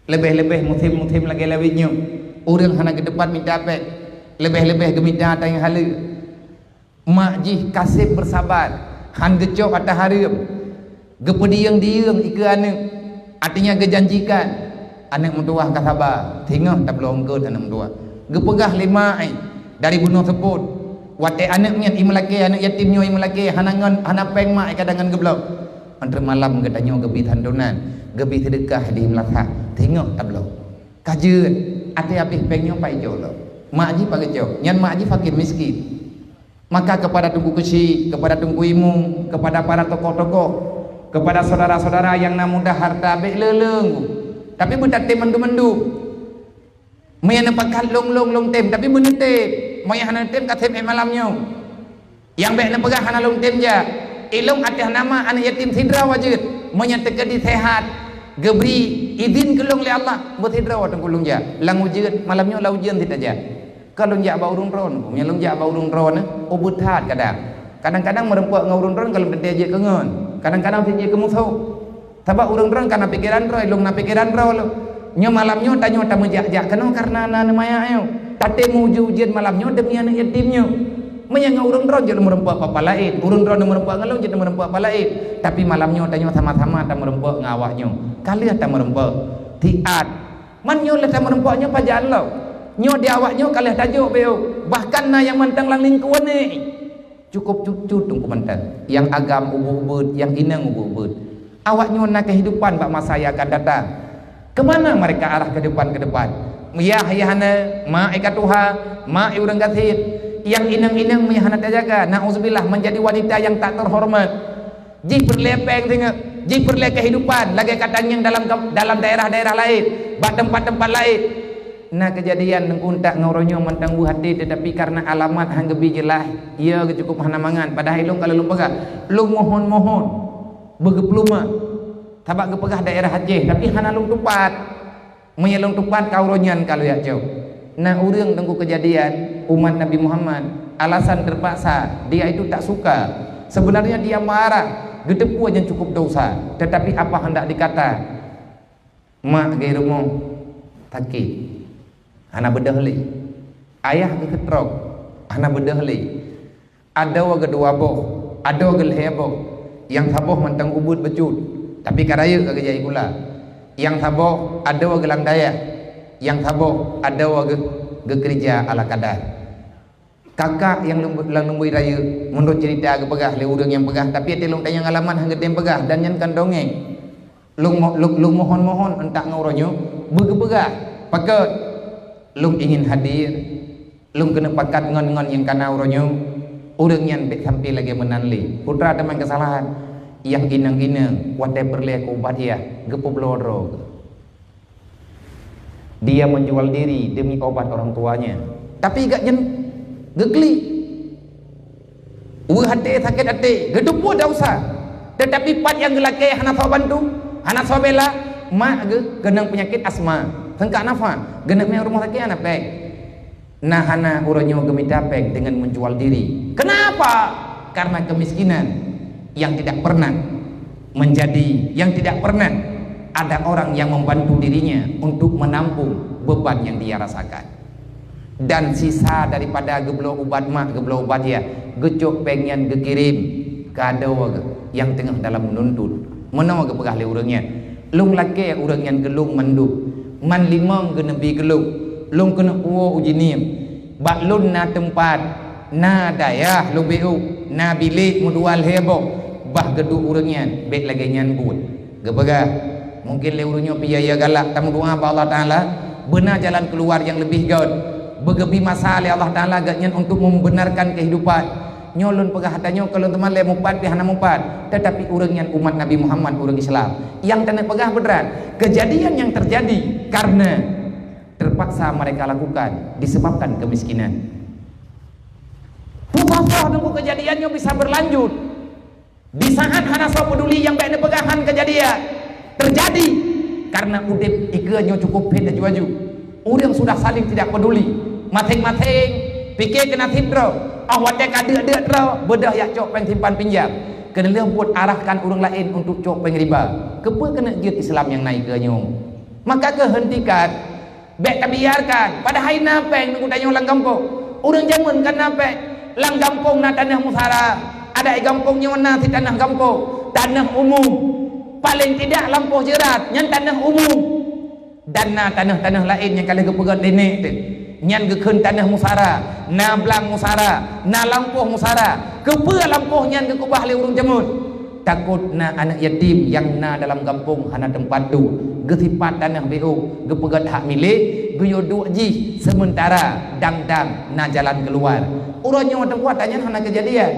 Leubeh-leubeh musém-musém lagée lawét nyoe, ureuëng hana geuteumpat mita péng. Leubeh-leubeh geumita ata nyang haleue. Mak jih kaseb beusabat, han geucok ata hareuem. Geupeudiyeueng-diyeueng ikeue aneuk, artinya geujanjikan. Aneuk meutuwah ka saba, singoh tabloe eungkôt aneuk meutuwah. Geupeugah lé mak, eh, dari bunoe seupôt, watée aneuk nyan imeulakée, aneuk yatim nyoe imeulakée, hana ngon, hana péng mak, eh, kadang ngon geubloe. Antreuk malam geutanyoe geubi santunan, geubi seudeukah di meulasak, singoh tabloe. Ka jeuet, até habéh péng nyoe pai jok lom. Mak jih pai geucok, nyan mak jih fakir miskin. Maka kepada Teungku Keuchik, kepada Teungku Imum, kepada para tokoh-tokoh, kepada saudara-saudara nyang na mudah harta, bék le-le ngu. Tapi beutatem mandum-mandum. Meunyoe neupakat lôn, lôn, lôn tem, tapi beuneutem. Meunyoe hana tem, ka tem ék malam nyoe. Nyang bék neupeugah hana lôn tem jak. Ilôn ateueh nama aneuk yatim sidroe wajéb. Meunyoe teukeudi sehat, geubri idhin keu lôn lé Allah, beusidroe teungku lôn jak. Lam ujeuen, malam nyoe lam ujeuen sit tajak. Ka lôn jak bak ureuëng droe, meunyoe lôn jak bak ureuëng droe, ubit that kadang. Kadang-kadang meureumpok ngon ureuëng droe ka lôn teuntée jeuet keu ngon. Kadang-kadang sit jeuet keu musoh. Sabab ureuëng droe ka na pikeran droe, lôn na pikeran droe lom. Nyoe malam nyoe tanyoe tameujak-jak keunoe kareuna na neumayak nyoe. Tatem ujeuen-ujeuen malam nyoe demi aneuk yatim nyoe. Meunyoe ngon ureuëng droe jeuet meureumpok papa laén, ureuëng droe meureumpok ngon lôn jeuet meureumpok papa laén. Tapi malam nyoe tanyoe sama-sama tameureumpok ngon awak nyoe. Ka lheueh tameureumpok. Tiat. Man nyoe lheueh tameureumpok nyoe pajan lom. Nyoe di awak nyoe ka lheueh tajok beu. Bahkan na nyang mantong lam lingkuan nyoe. Cukup cut-cut teungku mantong. Nyang agam ubit-ubit, nyang inong ubit-ubit. Awak nyoe na kehidupan bak masa nyang akan datang. Kemana mereka arah ke depan, ke depan? Yah, yah na, mak ka tuha, mak ureuëng gasien. Nyang inong-inong meunyoe hana tajaga, naudzubillah, menjadi wanita yang tak terhormat. Jih peureulée péng singoh, jih peureulée keuhidupan lagée ka tangieng dalam, dalam daerah-daerah laén, bak teumpat-teumpat laén. Na keujadian Teungku, tak ngon uroe nyoe mantong weueh até, teutapi kareuna alamat han geubi jeulaih, ya geucukup hana mangat. Padahai lôn ka lôn peugah, lôn mohon-mohon beugeupeuleumah, sabab geupeugah daerah Aceh, tapi hana lôn tupat. Meunyoe lôn tupat ka uroe nyan ka lôn jak cok. Na ureuëng Teungku keujadian umat Nabi Muhammad, alasan terpaksa, dia itu tak suka. Sebenarnya dia marah, geuteupeue nyan cukup dosa, tetapi apa hendak dikata? Mak geuh rumoh sakét, hana beudôh lé. Ayah geuh keutrok, hana beudôh lé. Adoe geuh dua boh, adoe geuh lhée boh. Nyang saboh mantong ubit bacut, tapi ka rayeuk ka geujak gula. Nyang saboh adoe geuh lam dayah, nyang saboh adoe geuh geukeurija ala kadar. Kakak nyang leumbui, nyang leumbui rayeuk, meunurot ceurita geupeugah lé ureuëng nyang peugah, tapi até lôn tanyong alamat han geutem peugah, dan nyan kan dongeng. Lôn mo-, lôn, lôn mohon-mohon, entak ngon uroe nyoe beugeupeugah, pakon lôn ingin hadir, lôn keuneuk pakat ngon, ngon nyang kana uroe nyoe, ureuëng nyan bék sampai lagée meunan lé. Putra teuma keusalahan, nyang inong-inong watée peureulée keu ubat yah, geupeubloe droe. Dia menjual diri demi obat orang tuanya. Tapi gak nyan geuklik. Weueh até, sakét até, geuteupeue dosa. Tetapi pat nyang geulakée hana soe bantu, hana soe bela, mak geuh keunong peunyakét asma, seungkak nafas, geuneuk mé rumoh sakét hana péng. Na hana uroe nyoe geumita péng dengan menjual diri. Kenapa? Karena kemiskinan yang tidak pernah menjadi, yang tidak pernah ada orang yang membantu dirinya untuk menampung beban yang dia rasakan. Dan sisa daripada geubloe ubat mak, geubloe ubat yah, geucok péng nyan geukirém keu adoe geuh nyang teungoh dalam meununtut. Meunoe geupeugah lé ureuëng nyan, "Lôn lakée ureuëng nyan geulong mandum, man limong geuneubri geulong, lôn keuneuk puwoe u jihnyan. Bak lôn na teumpat, na dayah lôn bék u, na bilék meudua lhée boh, bah geuduek ureuëng nyan, bék lagée nyan buet." Geupeugah, mungkin lé ureuëng nyoe pih ya galak, tameudoá bak Allah Taala, beuna jalan keuluwa nyang leubeh göt. Beugeubri masa lé Allah Taala geuh nyan untuk membenarkan kehidupan. Nyoe lôn peugah ata nyoe keu lôn teuma lé mupat pih hana mupat, tetapi ureuëng nyan umat Nabi Muhammad, ureuëng Islam. Nyang taneuk peugah beudrat, kejadian yang terjadi karena terpaksa mereka lakukan disebabkan kemiskinan. Susah-susah nunggu kejadian nyoe bisa berlanjut. Di saat hana soe peduli nyang bék neupeugah han kejadian terjadi, karena udeb ikeue nyoe cukup phét laju-laju. Ureuëng sudah saling tidak peduli, maséng-maséng pike keu naseb droe. Oh watée ka deuk-deuk droe, beudôh jak cok péng simpan pinjam. Keuneulheueh buet arahkan ureuëng laén untuk cok péng riba. Keupeue keuneuk jeuet Islam nyang na ikeue nyoe? Maka keuhentikan. Bék tabiarkan, padahai na péng nunggu tanyoe lam gampông. Ureuëng jameun kan na péng. Lam gampông na tanoh musara. Adak gampông nyoe na si tanoh gampông, tanoh umum. Paléng tidak lampôh jeurat nyan tanoh umum. Dan na tanoh-tanoh laén nyang ka lheueh geupeugét lé nek teuh. Nyan geukheun tanoh musara, na blang musara, na lampôh musara. Keupeue lampôh nyan geukeubah lé ureuëng jameun? Takot na aneuëk yatim nyang na dalam gampông hana teumpat duek, geusipat tanoh B O, geupeugét hak milék, geuyue duek jih seumeutara dang-dang na jalan keuluwa. Uroe nyoe teuh kuat nyan hana keujadian.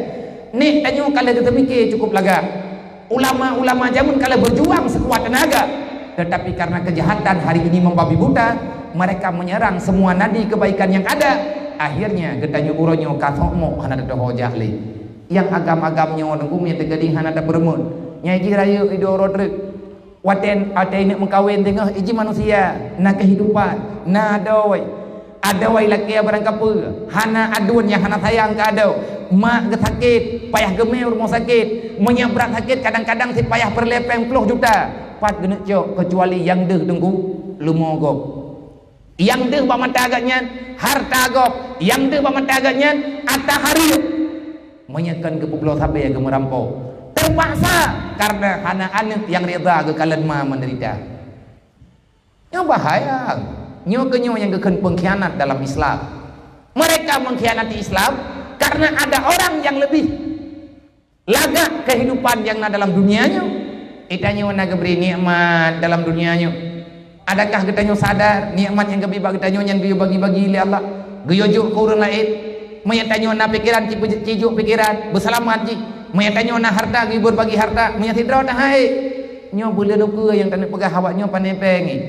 Nek tanyoe ka lheueh geuteumike cukup lagak. Ulama-ulama jameun ka lheueh beujuang seukuat teunaga, tetapi karena kejahatan hari ini membabi buta, mereka menyerang semua nadi kebaikan yang ada. Akhirnya geutanyoe uroe nyoe ka sok mok hana teutoho jak lé. Nyang agam-agam nyoe teungku meunyoe teugading hana tapeureumeun. Nyang jih rayeuk idoro treuk. Watée, watée ineuk meukawen teungoh iji manusia, na kehidupan, na adoe. Adoe lakée barang kapeue, hana aduen nyang hana sayang keu adoe. Mak geusakét, payah geumé u rumoh sakét. Meunyoe brat sakét kadang-kadang sit payah peureulée péng ploh juta. Pat geuneuk cok keucuali nyang deuh teungku leumo gob. Nyang deuh bak mata geuh nyan hareuta gob, nyang deuh bak mata geuh nyan ata hareuem. Meunyoe kon geupeubloe sabe geumeurampok, teupaksa kareuna hana aneuëk nyang rida geukalon ma meudeurita. Nyoe bahaya. Nyoe keuh nyoe nyang geukheun pengkhianat dalam Islam. Mereka mengkhianati Islam karena ada orang yang lebih lagak kehidupan nyang na dalam dunia nyoe. Geutanyoe na geubri nikmat dalam dunia nyoe. Adakah geutanyoe sadar nikmat nyang geubri bak geutanyoe nyan geuyue bagi-bagi lé Allah, geuyue jok keu ureuëng laén? Meunyoe tanyoe na pikeran, ci-, cijok pikeran, beuseulamat jih. Meunyo tanyoe na harta, geubri bagi harta, meunyo sidroe taha ék. Nyoe buleuen ukeue nyang taneuk peugah awak nyoe pané péng nyoe.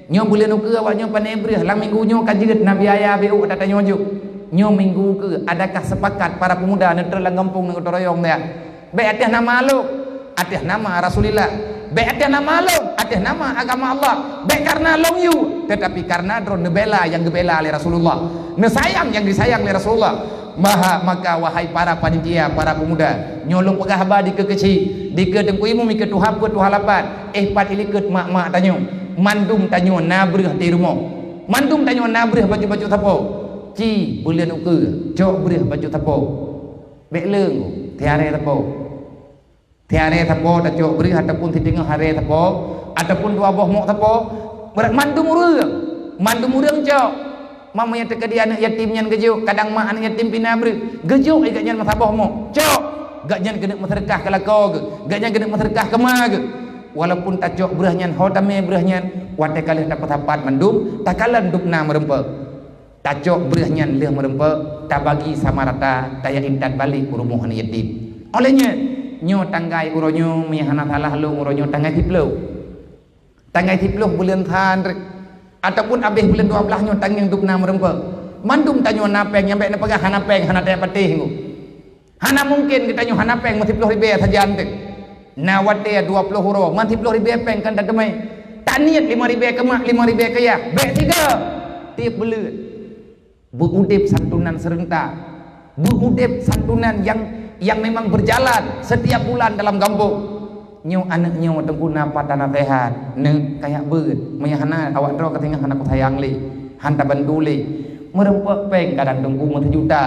Nyoe buleuen ukeue awak nyoe pané breuh, lam minggu nyoe ka jeuet na biaya B U ata tanyoe jok. Nyoe minggu ukeue, adakah sepakat para pemuda neutrön lam gampông ngon gotong royong nyan? Bék ateueh nama lôn, ateueh nama Rasulillah. Bék ateueh nama lôn, ateueh nama agama Allah. Bék kareuna lôn yue, teutapi kareuna droe neubela nyang geubela lé Rasulullah, neusayang nyang disayang lé Rasulullah. Maha, maka wahai para panitia, para pemuda, nyoe lôn peugah haba dikeue keuchik, dikeue Teungku Imum, dikeue tuha peuet, tuha lapan, éh pat ilikot mak-mak tanyoe. Mandum tanyoe na breuh di rumoh. Mandum tanyoe na breuh bacut-bacut sapo. Ci buleuen ukeue, cok breuh bacut sapo. Bék leueng, tiaré sapo. Tiaré sapo tacok breuh ataupun siteungoh aré sapo, ataupun dua boh mok sapo, brat mandum ureuëng, mandum ureuëng cok. Meunyo teukeudi aneuëk yatim nyan geujok, kadang mak aneuëk yatim pih na breuh, geujok lé gobnyan meusaboh mok, cok. Gobnyan keuneuk meuseudeukah keu lakoe geuh, gobnyan keuneuk meuseudeukah keu ma geuh. Walaupun tacok breuh nyan, ho tamé breuh nyan, watée ka lheueh tapeusapat mandum, takalon dub na meurumpok. Tacok breuh nyan lheueh meurumpok, tabagi sama rata, taya intat balek u rumoh aneuëk yatim. Óh lheueh nyan, nyoe tanggai uroe nyoe, meunyo hana salah lôn, uroe nyoe tanggai siploh. Tanggai siploh buleuen sa trek, ataupun abéh buleuen dua blaih nyoe tangieng dub na meurumpok. Mandum tanyoe na péng, nyang bék neupeugah hana péng, hana teupatéh ngon. Hana mungken geutanyoe hana péng meusiploh ribée sajan teuh. Na watée dua ploh uroe, meusiploh ribée péng kan tateumé. Taniet limong ribée keu mak, limong ribée keu yah, bék sigoe. Tieb buleuen. Beu udeb santunan seureuntak. Beu udeb santunan nyang, nyang memang berjalan setiap bulan dalam gampông. Nyoe aneuëk nyoe teungku na pat tanaseuhat, neuh kayak beuet. Meunyo hana, awak droe ka singoh hana kusayang lé, han tabantu lé. Meurumpok péng kadang teungku meuseujuta.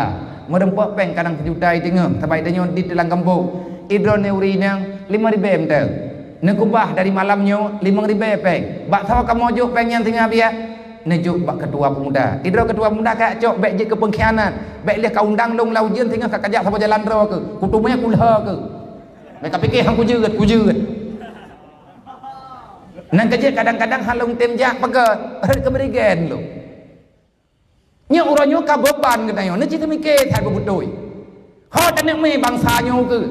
Meurumpok péng kadang seujuta i teungoh, sabab i tanyoe di dalam gampông. I droeneuh ureuëng inong limong ribée mantong. Neukubah dari malam nyoe limong ribée péng. Bak soe kamoe jok péng nyan singoh biak? Neujok bak ketua pemuda. I droe ketua pemuda ka cok, bék jeuet keu peungkhianat. Bék lheueh ka undang lôn lam ujeuen singoh ka kajak saboh jalan droe keuh. Kuteumé kulhô keuh. Bék kapike han kujeuet, kujeuet. Nang keujeuet kadang-kadang han lôn tem jak peugah, rhot keu beureugén lôn. Nyoe uroe nyoe ka beuban geutanyoe, neucit teumike that beubeutôi. Ho taneuk mé bansa nyoe keuh.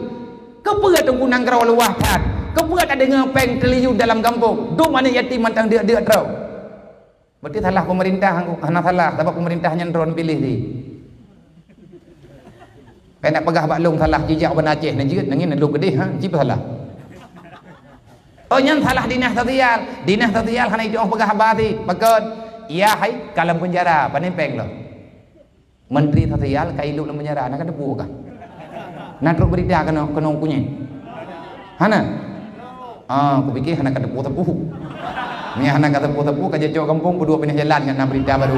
Keupeue teungku nanggroe luwah that? Keupeue tadeungoe péng triliun dalam gampông? Dum aneuëk yatim mantong deuk-deuk droe. Berarti salah pemerintah, hana salah, sabab pemerintah nyan droe neupiléh di. Keuneuk peugah bak lôn salah jijak u Banda Aceh neujeuet, nangin lôn keudeh, ha, cit salah. Oh, nyan salah dinas sosial. Dinas sosial hana jitu'oh peugah haba sih. Pakon? Yah hai ka lam peunjara, pané péng lom. Menteri sosial ka ilop lam peunjara, na ka teupeue kah? Na trok berita keunoe, keunoe kunyée? Hana? Ah, kupike hana ka teupeue-teupeue. Meunyo hana ka teupeue-teupeue, ka jicok gampông, peuduek pinah jalan ngon na berita barô.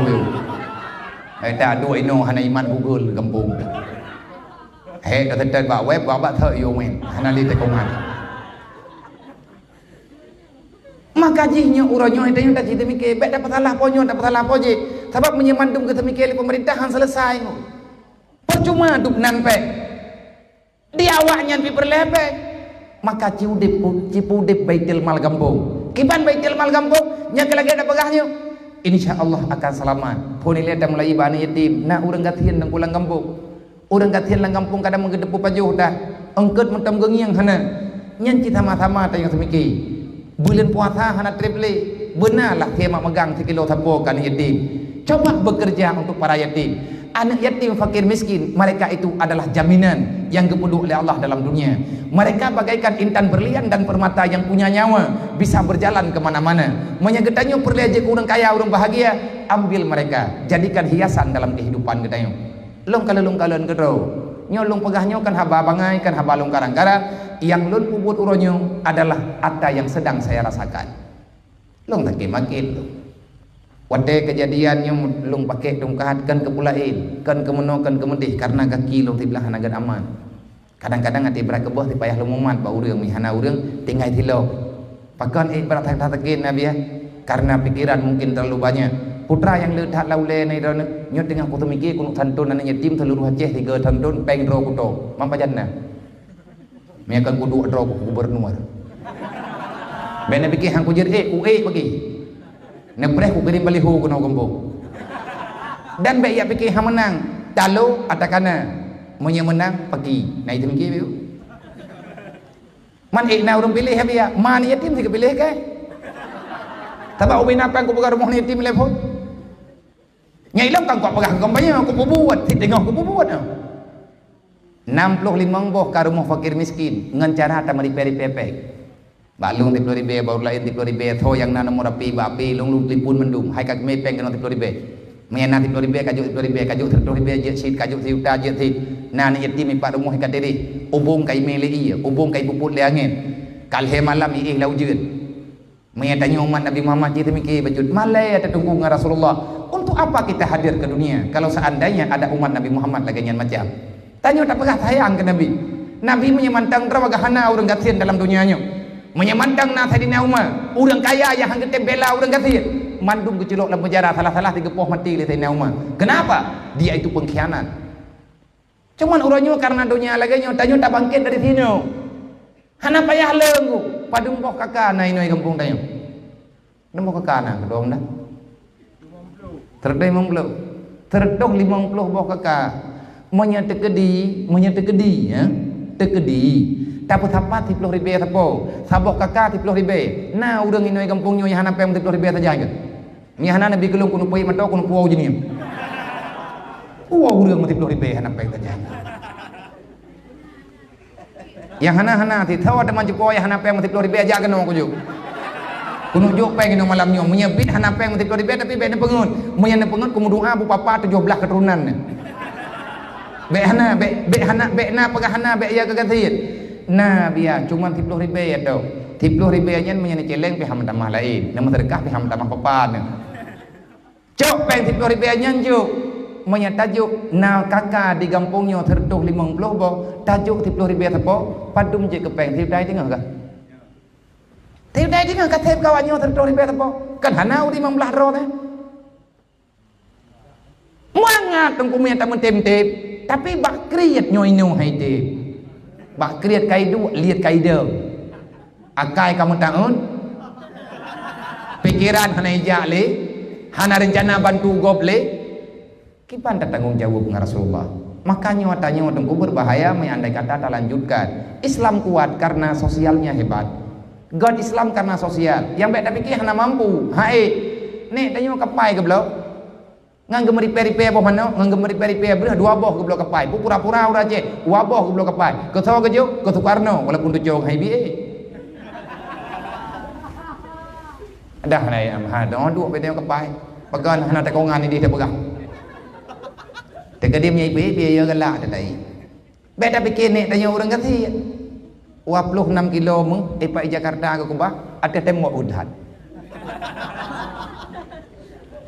Eh, tak duek inoe hana iman Google gampông. Hek ka seutôt bak web, bak, bak thok yo web. Hana lé teukongan. Maka jih nyoe uroe nyoe tanyoe taci teumike, bék tapeusalah po nyoe, tapeusalah po jih. Sabab meunyoe mandum geuteumike lé pemerintah han selesai nyoe. Percuma dub nan péng. Di awak nyan pi peureulée péng. Maka ci udeb, ci peudeb baitul mal gampông. Kiban baitul mal gampông, nyang keu lagée na peugah nyoe. Insya Allah akan selamat. Phon ilée tamulai bak aneuëk yatim, na ureuëng gasien dan pulang gampông. Ureuëng gasien lam gampông kadang meugeudeupu pajoh dah, eungkot meutam geungieng hana. Nyan cit sama-sama tayang seumike. Buleuen puasa hana treb lé, beuna lah sie mak meugang sikilo sapo keu aneuëk yatim. Coba bekerja untuk para yatim. Anak yatim, fakir miskin, mereka itu adalah jaminan yang geupeuduek oleh Allah dalam dunia. Mereka bagaikan intan berlian dan permata yang punya nyawa, bisa berjalan ke mana-mana. Meunyoe geutanyoe peureulée jeuet keu ureuëng kaya, ureuëng bahagia, ambil mereka, jadikan hiasan dalam kehidupan geutanyoe. Lôn kalon, lôn kalon keudroe. Nyoe lôn peugah nyoe kan haba bangai, kan haba lôn karang-karang. Nyang lôn peubuet uroe nyoe adalah ata yang sedang saya rasakan. Lôn sakét makét lôn. Watée keujadian nyoe lôn pakék tungkat, kan keu peulaén, kan keu meunoe, kan keu meudeh, kareuna gaki lôn siblah hana gét aman. Kadang-kadang até brat keubah sipayah lôn mumat bak ureuëng, meuhana ureuëng tinggai silop. Pakon ék brat that-that sakét na biya? Karena pikiran mungkin terlalu banyak. Putra nyang le that lam ulée na droeneuh, nyoe teungoh kuteumike keuneuk santun aneuëk yatim seuluruh Aceh tiga santun péng droe kuto. Mam pajan na? Meuiyakan kuduek droe ku gubernur. Bék na pike han kujeuet ék, uék bagi. Neupreh kukirém baliho keunoe gampông. Dan bék jak pike han meunang, talo atawa kana. Meunyoe meunang, paki. Na itu mikir. Man ék na ureuëng piléh, ya, ma aneuk yatim si geupiléh keu. Sabab ubé na péng kupeugah rumoh aneuk yatim lé phon. Nyang ilong kan kupeugah keu kampanye, kupeubuet, si teungoh kupeubuet. Nam ploh limong boh ka rumoh fakir miskin ngon cara tameuripée-ripée péng. Bak lôn siplôh ribée, bak ureuëng laén siplôh ribée, soe nyang na nomor api bak api, lôn, lôn telepon mandum, hai ka keumé péng keunoe siplôh ribée. Meunyo na siplôh ribée, kajok siplôh ribée, kajok sireutôh ribée jeuet cit, kajok sijuta jeuet cit. Na aneuk yatim ipat rumoh ka tirih, ubông ka imé lé ié, ubông ka ipuput lé angén. Ka lhée malam iéh lam ujeuen. Meunyo tanyoe umat Nabi Muhammad jih teumiki bacut, malée tatunggu ngon Rasulullah. Untuk apa kita hadir ke dunia kalau seandainya ada umat Nabi Muhammad lagée nyan macam? Tanyoe tapeugah sayang keu Nabi. Nabi meunyo mantong droe geuhana ureuëng gasien dalam donya nyoe. Meunyo mantong na Saidina Umar, ureuëng kaya nyang han geutem bela ureuëng gasien, mandum geuculok lam penjara, salah-salah sigeupoh maté lé Saidina Umar. Kenapa? Dia itu pengkhianat. Cuman uroe nyoe kareuna donya lagée nyoe, tanyoe tabangket dari sinoe. Hana payah leunggu, padum boh kaka na inoe gampông tanyoe. Padum boh kaka na keudua dah. Teureutôh limong ploh. Teureutôh limong ploh boh kaka. Meunyoe teukeudi, meunyoe teukeudi, ya, teukeudi, tapeusapat siplôh ribée sapo, saboh kaka siplôh ribée. Na ureuëng inoe gampông nyoe nyang hana péng siplôh ribée saja ke? Nyang hana neubi keulong keuneuk peuék mantong keuneuk puwoe jih nyan. Puwoe ureuëng meusiplôh ribée hana péng tajak. Nyang hana-hana sit, sawa teuma jipo nyang hana péng meusiplôh ribée jak keunoe kujok. Keuneuk jok péng inoe malam nyoe. Meunyoe bit hana péng meusiplôh ribée tapi bék neupeungeut. Meunyoe neupeungeut kumeudoa bupapa tujoh blaih keuturonan nyan. Bék hana, bék, bék hana, bék na peugah hana, bék ya keu gasien. Na biya, cuman siplôh ribée ya tôh. Siplôh ribée nyan meunyoe neucéléng pih han meutamah laén, neumeuseudekah pih han meutamah peue-peue nyan. Cok péng siplôh ribée nyan jok. Meunyoe tajok na kaka di gampông nyoe seureutôh limong ploh boh, tajok siplôh ribée sapo, padum jeuet keu péng sijuta teungoh kah? Sijuta teungoh ka sép keu awak nyoe seureutôh ribée sapo. Kan hana ureuëng limong blaih droe teuh. Mangat teungku meunyoe tameutém-tém, tapi bak kriet nyoe inoe hai tém. Bak kriet ka iduek, liet ka idong. Akai ka meutaun, pikeran hana ijak lé, hana reuncana bantu gob lé. Kiban tatanggong jaweueb ngon Rasulullah? Makanya tanyoe teungku berbahaya meunyoe andai kata talanjutkan. Islam kuat karena sosialnya hebat. Göt Islam karena sosial. Nyang bék tapike hana mampu. Hai, nek tanyoe kapai geubloe. Ngon geumeuripée-ripée boh manok, ngon geumeuripée-ripée breueh dua boh geubloe kapai. Pura-pura ureuëng Aceh, dua boh geubloe kapai. Keu soe geujok? Keu Sukarno, walaupun tucok hai B A. Dah na ya, ha, dong duek bak kapai. Peugah hana takongan idéh tapeugah. Teukeudi meunyoe ipe, ipe ya galak tatai. Bék tapike nek tanyoe ureuëng gasien. Dua ploh nam kilo meuh, ipak Jakarta geukeubah, ateueh tembok udhat.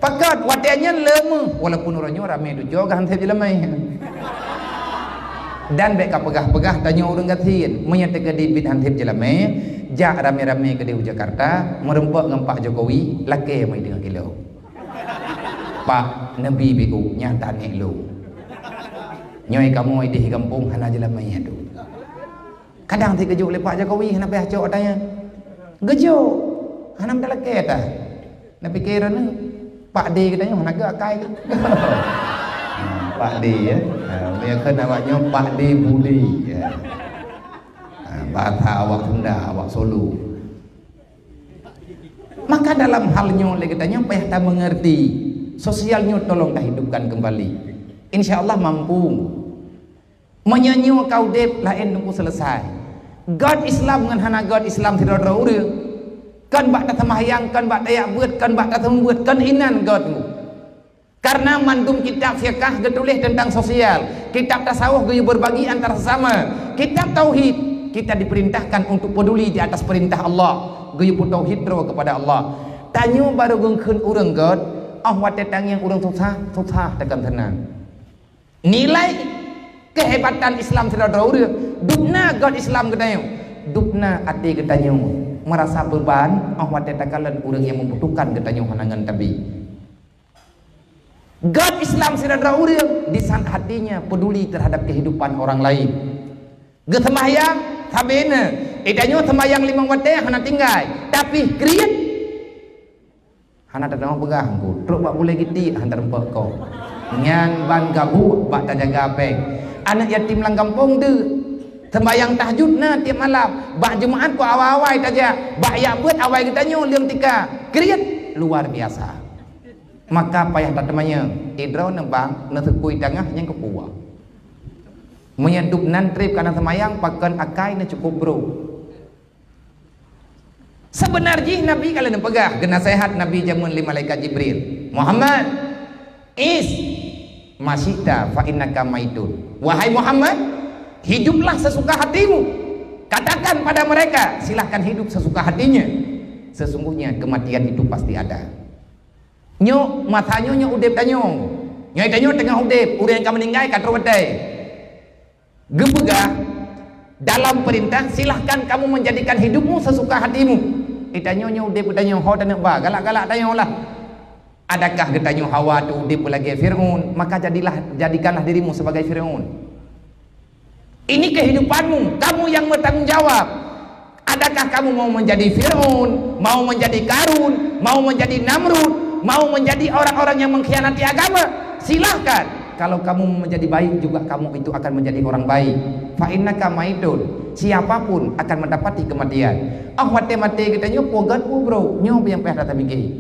Pakat watée nyan le meuh, walaupun uroe nyoe ramé tujoh ka han sép jeulamé. Dan bék kapeugah-peugah tanyoe ureuëng gasien, meunyoe teukeudi bit han sép jeulamé, jak ramé-ramé keudeh u Jakarta, meureumpok ngon Pak Jokowi, lakée meuideh kilo. Pak, neubi biku nyang tanek lôn. Nyoe kamoe ideh gampông hana jeulamé atu. Kadang sit geujok lé Pak Jokowi hana payah cok ata nyan. Geujok, hana meutalakée ata. Neupike droeneuh, Pak D geutanyoe hana geuakai geuh. Pak D, ya. Ha, meunyoe kheun awak nyoe Pak D Budi, ya. Ha, bahasa awak Sunda, awak Solo. Maka dalam hal nyoe lé geutanyoe payah tameungerti. Sosial nyoe tolong tahidupkan kembali. Insya Allah mampu. Meunyoe nyoe ka udeb laén teungku selesai. Göt Islam ngon hana göt Islam sidroe-droe ureuëng. Kon bak taseumbahyang, kon bak tayak beuet, kon bak taseumeubeuet, kon inan göt teungku. Karena mandum kitab fiqah geutuléh teuntang sosial, kitab tasawuf geuyue berbagi antara sesama, kitab tauhid, kita diperintahkan untuk peduli di atas perintah Allah, geuyue peutauhid droe kepada Allah. Tanyoe barô geukheun ureuëng göt, óh watée tangieng ureuëng susah, susah teukon seunang. Nilai kehebatan Islam sidroe-droe ureuëng, dubna göt Islam geutanyoe, dubna até geutanyoe, meurasa beuban óh watée takalon ureuëng nyang membutuhkan geutanyoe hana ngon tabi. Göt Islam sidroe-droe ureuëng di saat hatinya peduli terhadap kehidupan orang lain. Geuseumbahyang sabe na, eh, tanyoe seumbahyang limong watée hana tinggai, tapi kriet hana tateumé peugah engku, trok bak bulée geuti hana tarumpok ko. Nyan ban gabuek bak tajaga péng. Aneuk yatim lam gampông deuek. Sembahyang tahajud na tiep malam. Bak Jumaat keu awai-awai tajak. Bak jak beuet awai geutanyoe leueng tika. Kriet luar biasa. Maka payah tateumanyong, idroe neubang, neuseukui tangah nyang keupeue. Meunyoe dub nan treb kana seumayang, pakon akai neucukôp brôk. Seubeuna jih Nabi ka lheueh neupeugah, geunaseuhat Nabi jameun lé malaikat Jibril, "Muhammad, is masyi'ta fa innaka maitun." Wahai Muhammad, hiduplah sesuka hatimu. Katakan pada mereka, silahkan hidup sesuka hatinya. Sesungguhnya kematian itu pasti ada. Nyoe, masa nyoe, nyoe udeb tanyoe. Nyoe tanyoe teungoh udeb, ureuëng nyang ka meuninggai ka trok watée. Geupeugah dalam perintah, "Silahkan kamu menjadikan hidupmu sesuka hatimu." Geutanyoe nyoe udeb geutanyoe, ho taneuk ba, galak-galak tanyoe lah. Adakah geutanyoe hawa teu udeb lagée Firaun? Maka jadilah, jadikanlah dirimu sebagai Firaun. Ini kehidupanmu, kamu yang bertanggung jawab. Adakah kamu mau menjadi Firaun, mau menjadi Karun, mau menjadi Namrud, mau menjadi orang-orang yang mengkhianati agama? Silahkan. Kalau kamu mau menjadi baik juga, kamu itu akan menjadi orang baik. Fa innaka maitun. Siapapun akan mendapati kematian. Ah, watée maté geutanyoe peue gét peue brôk, nyoe nyang payah that miké.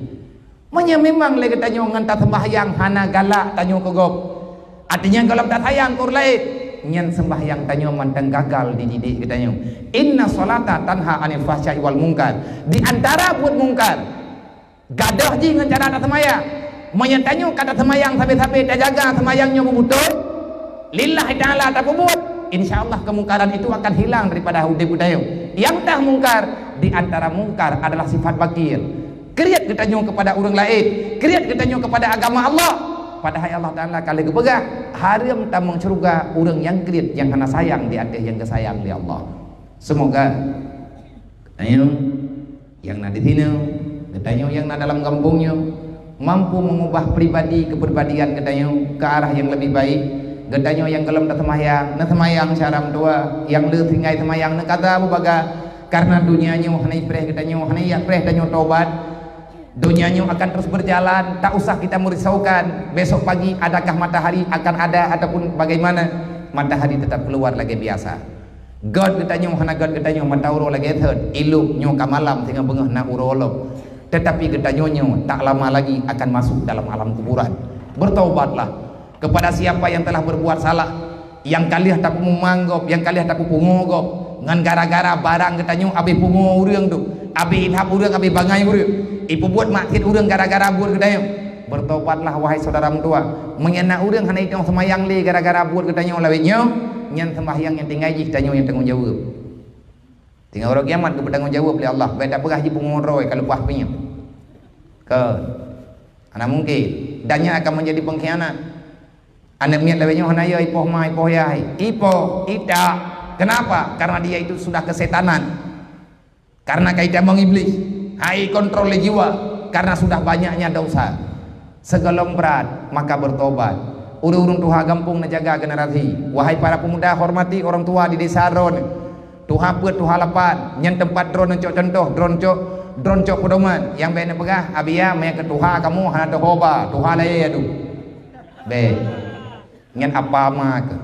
Meunyoe memang lé geutanyoe ngon taseumbahyang hana galak tanyoe keu gob, artinya gohlom tasayang keu ureuëng laén, nyan seumbahyang tanyoe mantong gagal dididik geutanyoe. Inna sholata tanha anil fahsya'i wal munkar. Di antara buet mungkar, gadôh jih ngon cara taseumbahyang. Meunyoe tanyoe ka taseumbahyang sabe-sabe, tajaga seumbahyang nyoe beutôi, lillahi ta'ala tapeubuet, insya Allah kemungkaran itu akan hilang daripada udeb geutanyoe. Nyang tah mungkar, di antara mungkar adalah sifat bakhil. Kriet geutanyoe kepada ureuëng laén, kriet geutanyoe kepada agama Allah. Padahai Allah Ta'ala ka lheueh geupeugah, hareuem tamong syeuruga ureuëng nyang kriet, nyang hana sayang di ateueh nyang geusayang lé Allah. Semoga, ayo, nyang na di sinoe, geutanyoe nyang na dalam gampông nyoe, mampu mengubah pribadi kepribadian geutanyoe ke arah yang lebih baik. Geutanyoe nyang gohlom taseumbahyang, neuseumayang syara meutuah, nyang le tinggai seumayang neukaza beubaga, karena dunia nyoe hana ipreh geutanyoe, hana ipreh tanyoe tobat. Dunia nyoe akan terus berjalan, tak usah kita merisaukan besok pagi adakah matahari akan ada ataupun bagaimana, matahari tetap keluar lagi biasa. Gét geutanyoe hana gét geutanyoe mata uroe lagée thon, ilok nyoe ka malam singoh beungoh na uroe lom. Tetapi geutanyoe nyoe tak lama lagi akan masuk dalam alam kuburan. Bertobatlah kepada siapa yang telah berbuat salah, nyang ka lheueh tapeumumang gob, nyang ka lheueh tapeupungo gob, ngon gara-gara barang geutanyoe abéh pungo ureuëng tu, abéh ilhab ureuëng, abéh bangai ureuëng, ipeubuet maksiat ureuëng gara-gara buet geutanyoe. Bertobatlah wahai saudara meutuah. Meunyoe na ureuëng hana itong seumayang lé gara-gara buet geutanyoe lawét nyoe, nyan seumbahyang nyang tinggai jih tanyoe nyang tanggung jaweueb. Tinggai uroe kiamat geupeutanggong jaweueb lé Allah. Bék tapeugah jipungo droe ka leupah pinyueng. Kon. Hana mungkin. Dan nyan akan menjadi pengkhianat. Aneuk miet lawét nyoe hana yo ipoh ma, ipoh yah. Ipoh, itak. Kenapa? Karena dia itu sudah kesetanan. Karena kaitan mong Iblis. Hai kontrol lé jiwa. Karena sudah banyaknya dosa. Sigohlom brat, maka bertobat. Ureuëng-ureuëng tuha gampông neujaga generasi. Wahai para pemuda, hormati orang tua di desa droeneuh. Tuha peuet, tuha lapan, nyan teumpat droeneuh cok contoh, droeneuh cok, droeneuh cok peudoman. Nyang bék neupeugah, "Abiya, meunan keu tuha kamoe hana teuhoba, tuha laén adu." Bék. Nyan apa ma keuh.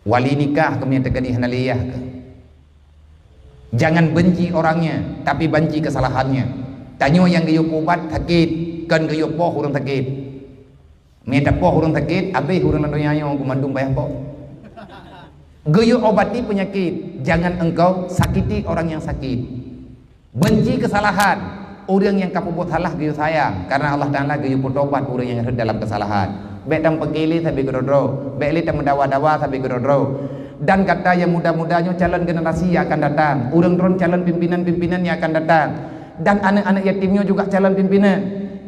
Wali nikah keuh meunyoe teukeudi hana lé yah keuh. Jangan benci orangnya, tapi banci kesalahannya. Tanyoe nyang geuyue peuubat sakét, kon geuyue poh ureuëng sakét. Meunyoe tapoh ureuëng sakét, abéh ureuëng lam donya nyoe geuh mandum payah poh. Geuyue obati penyakit, jangan engkau sakiti orang yang sakit. Benci kesalahan. Ureuëng nyang ka peubuet salah geuyue sayang, karena Allah Ta'ala geuyue peutobat ureuëng nyang rhot dalam kesalahan. Bék tameupeuké lé sabe keudroe-droe, bék lé tameudawa-dawa sabe keudroe-droe. Dan gata nyang muda-muda nyoe calon generasi nyang akan datang, ureuëng droen calon pimpinan-pimpinan nyang akan datang, dan aneuk-aneuk yatim nyoe juga calon pimpinan.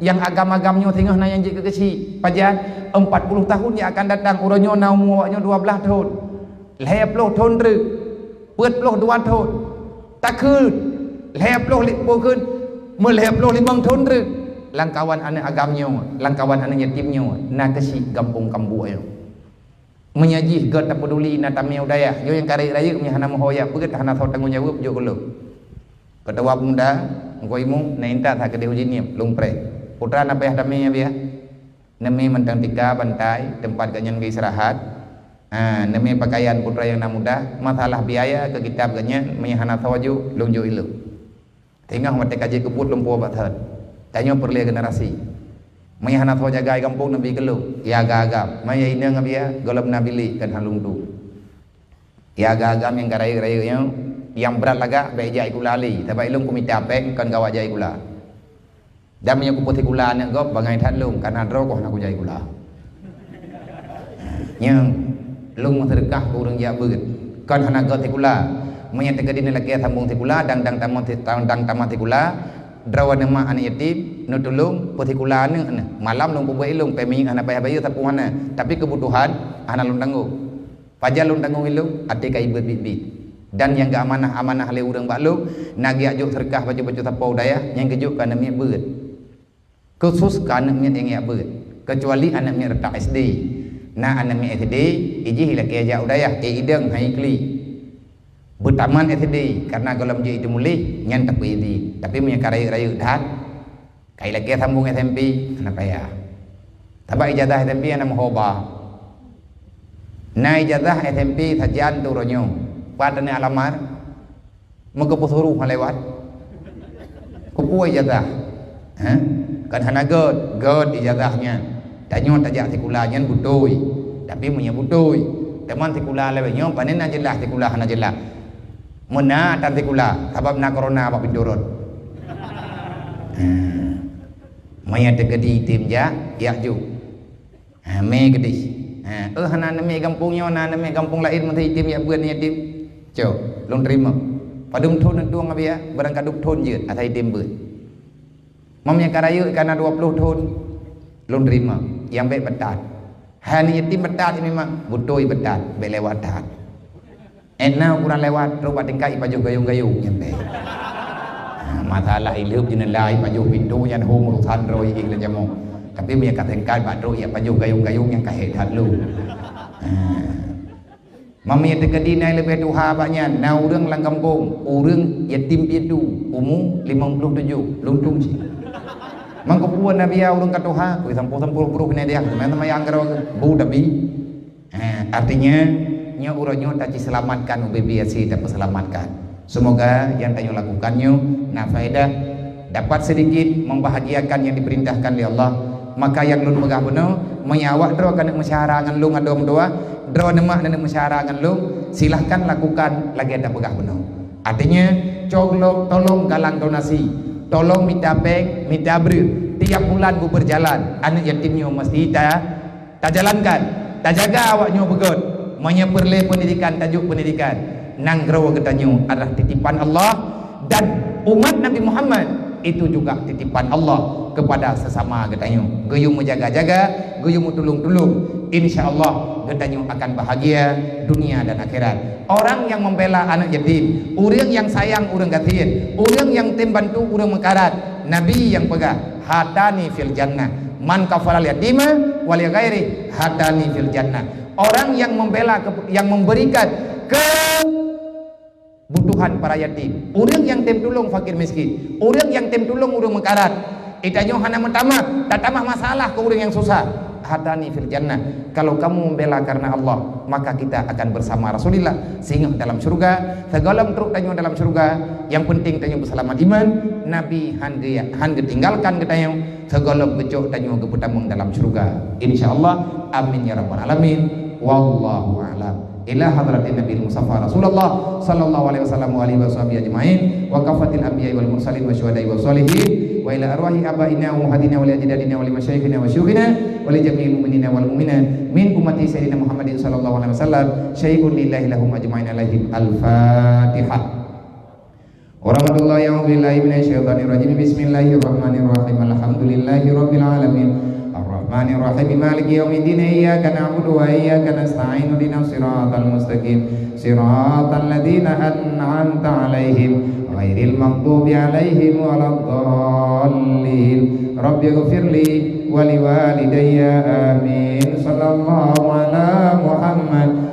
Nyang agam-agam nyoe singoh na nyang jeuet keu keuchik, pajan empat puluh tahun nyang akan datang, uroe nyoe na umu awaknyoe dua blaih thon. Lhée ploh thon treuk, peuet ploh dua thon, takheun, lhée ploh li-, pokheun, meulhée ploh limong thon treuk, lamkawan aneuk agam nyoe, lamkawan aneuk yatim nyoe, na keuchik gampông Kambuk nyoe. Meunyoe jih gét tapeuduli na tamé u dayah, nyoe nyang ka rayeuk-rayeuk meunyoe hana meuho jak beuet, hana soe tanggong jaweueb jok keu lôn. Keutuwa pemuda, Teungku Imum, na intat that keudeh uji niem, lôn preh. Putra na payah tamé, Abiya. Neumé mantong tika bantai, teumpat gobnyan geuistirahat. Ha, neumè pakaian putra nyang na muda, masalah biaya keu kitab geuh nyan, meunyo hana soe jok, lôn jok ilôn. Teungoh watèe ka jeuet keu buet lôn puwoe bak thon. Tanyoe peureulèe generasi. Meunyo hana soe jaga di gampông, neubi keu lôn. Ya agam-agam. Meunyo inong ngon biya, gohlom na bilék kon hana lôn tueng. Ya agam-agam nyang ka rayeuk-rayeuk nyoe, nyang brat lagak bèk jak sikula lé. Sabab ilôn kumita pèng kon gawat jak sikula. Dan meunyoe kupeusikula aneuk gob, bangai that lôn, kareuna droe goh hana kujak sikula. Nyoe, lôn meuseudeukah keu ureueng jak beuet. Kon hana göt sikula. Meunyoe teukeudi neulakèe sambông sikula, dang, dang tamat si-, dang, dang tamat sikula, droe neumat aneuk yatim, neutulông peusikula aneuk nyan. Malam lôn peubuet ilôn, pèng minyeuk hana payah bayeue, sapeue hana. Tapi keubutuhan hana lôn tanggông. Pajan lôn tanggông ilôn, até ka ibeuet biet-biet. Dan nyang geuamanah-amanah lé ureueng bak lôn, na geujak jok seudeukah bacut-bacut sapo u dayah, nyang geujok keu aneuk miet beuet. Khusus keu aneuk miet nyang jak beuet. Keucuali aneuk miet reutak S D. Na aneuk miet S D, ijih ilakèe jak u dayah, eh, idong hai klik. Beutamat S D, kareuna gohlom jeuet teumuléh, nyan tapeuizin. Tapi meunyoe ka rayeuk-rayeuk that, ka ilakèe sambông S M P, hana payah. Sabab ijazah S M P hana meuhoba. Na ijazah S M P sajan tu uroe nyoe. Pat aneuk alamar? Meukeupeusuruh lewat. Keupeue ijazah? Ha? Kan hana göt, göt ijazah nyan. Tanyoe tajak sikula nyan beutôi. Tapi meunyoe beutôi, teuma sikula lawét nyoe, pane na jeulaih sikula hana jeulaih. Meunan tan sikula, sabab na corona bak pintoe rot. Ha. Meunyoe teukeudi item jak, jak jok. Ha, mè keudeh. Ha, eh, hana neumè gampông nyoe, na neumè gampông laén, meusti item jak beuet yatim. Cok, lôn teurimong. Padum thon neutueng abiya, barang ka duek thon jeuet, asai item beuet. Meunyoe ka rayeuk ka na dua ploh thon, lôn teurimong. Nyang bèk beutat. Hai aneuk yatim beutat memang, beutôi beutat, bèk lewat that. Ék na ukuran lewat, trok bak tingkat ipajoh gayong-gayong nyan bèk. Ha, masalah ileueb jeuneula ipajoh pintoe nyan hom urosan droe iék lé jamoe. Tapi meunyoe ka tingkat bak trok ipajoh gayong-gayong nyan ka hék that lom. Ha. Meunyoe teukeudi na leubeh tuha bak nyan, na ureueng lam gampông, ureueng yatim piatu, umu limong ploh tujoh, lôn tueng cit. Mangkeupeue na biya ureueng ka tuha, kui sampoe-sampoe ploh keuneuk diah, meunan seumayang keudroe, bu tabi. Ha, artinya, nyoe uroe nyoe taci selamatkan ubé-bé asie tapeuseulamatkan. Semoga nyang tanyoe lakukan nyoe na faedah, dapat sedikit membahagiakan yang diperintahkan lé Allah. Maka nyang lôn peugah bunoe, meunyoe awak droe ka neuk meusyahara ngon lôn adoe meutuwah, droe neumak neuk meusyahara ngon lôn, silahkan lakukan lagèe tapeugah bunoe. Artinya, cok lom, tolong galang donasi, tolong mita pèng, mita breueh. Tiap bulan beubeurjalan, aneuk yatim nyoe meusti ta Tajalankan, tajaga awak nyoe beugöt. Meunyoe peureulèe peundidikan, tajok peundidikan. Nanggroe geutanyoe adalah titipan Allah, dan umat Nabi Muhammad itu juga titipan Allah kepada sesama geutanyoe. Geuyue meujaga-jaga, geuyue meutulông-tulông. Insya Allah, geutanyoe akan bahagia dunia dan akhirat. Orang yang membela anak yatim, ureueng nyang sayang ureueng gasien, ureueng nyang tem bantu ureueng meukarat, Nabi nyang peugah, "Hatani fil jannah." Man kafalal yatima wali ghairi hatani fil jannah. Orang yang membela ke, yang memberikan kebutuhan para yatim, ureueng nyang tem tulông fakir miskin, ureueng nyang tem tulông ureueng meukarat. Geutanyoe hana meutamah, tatamah masalah keu ureueng nyang susah. Hatani fil jannah. Kalau kamu membela karena Allah, maka kita akan bersama Rasulullah singoh dalam syurga. Sigohlom trok tanyoe dalam syurga, nyang penting tanyoe beusalamat iman. Nabi han geu-, han geutinggalkan geutanyoe. Sigohlom geucok tanyoe geupeutamong dalam syurga. Insya Allah. Amin ya rabbal alamin. Wallahu a'lam. Ila hadratin Nabil Mustafa Rasulullah sallallahu alaihi wasallam wa alihi wa sahbihi ajma'in, wa kafatil anbiya wal mursalin wa syuhada wa shalihin, wa ila arwahi abaina wa ummahatina wa li ajdadina wa li masyayikhina wa syuyukhina wa li jami'il mu'minina wal mu'minat min ummati sayyidina Muhammadin sallallahu alaihi wasallam, syai'un lillahi lahum ajma'in alaihim. Al-Fatihah. Warahmatullahi, a'udzubillahi minasyaitonirrajim. Bismillahirrahmanirrahim. Alhamdulillahirabbil alamin. Arrahmanirrahim. Maliki yaumiddin. Iyyaka na'budu wa iyyaka nasta'in. Ihdinas siratal mustaqim. Siratal ladzina an'amta 'alaihim, ghairil maghdubi 'alaihim waladdallin. Rabbighfirli wa liwalidayya. Amin. Sallallahu ala Muhammad.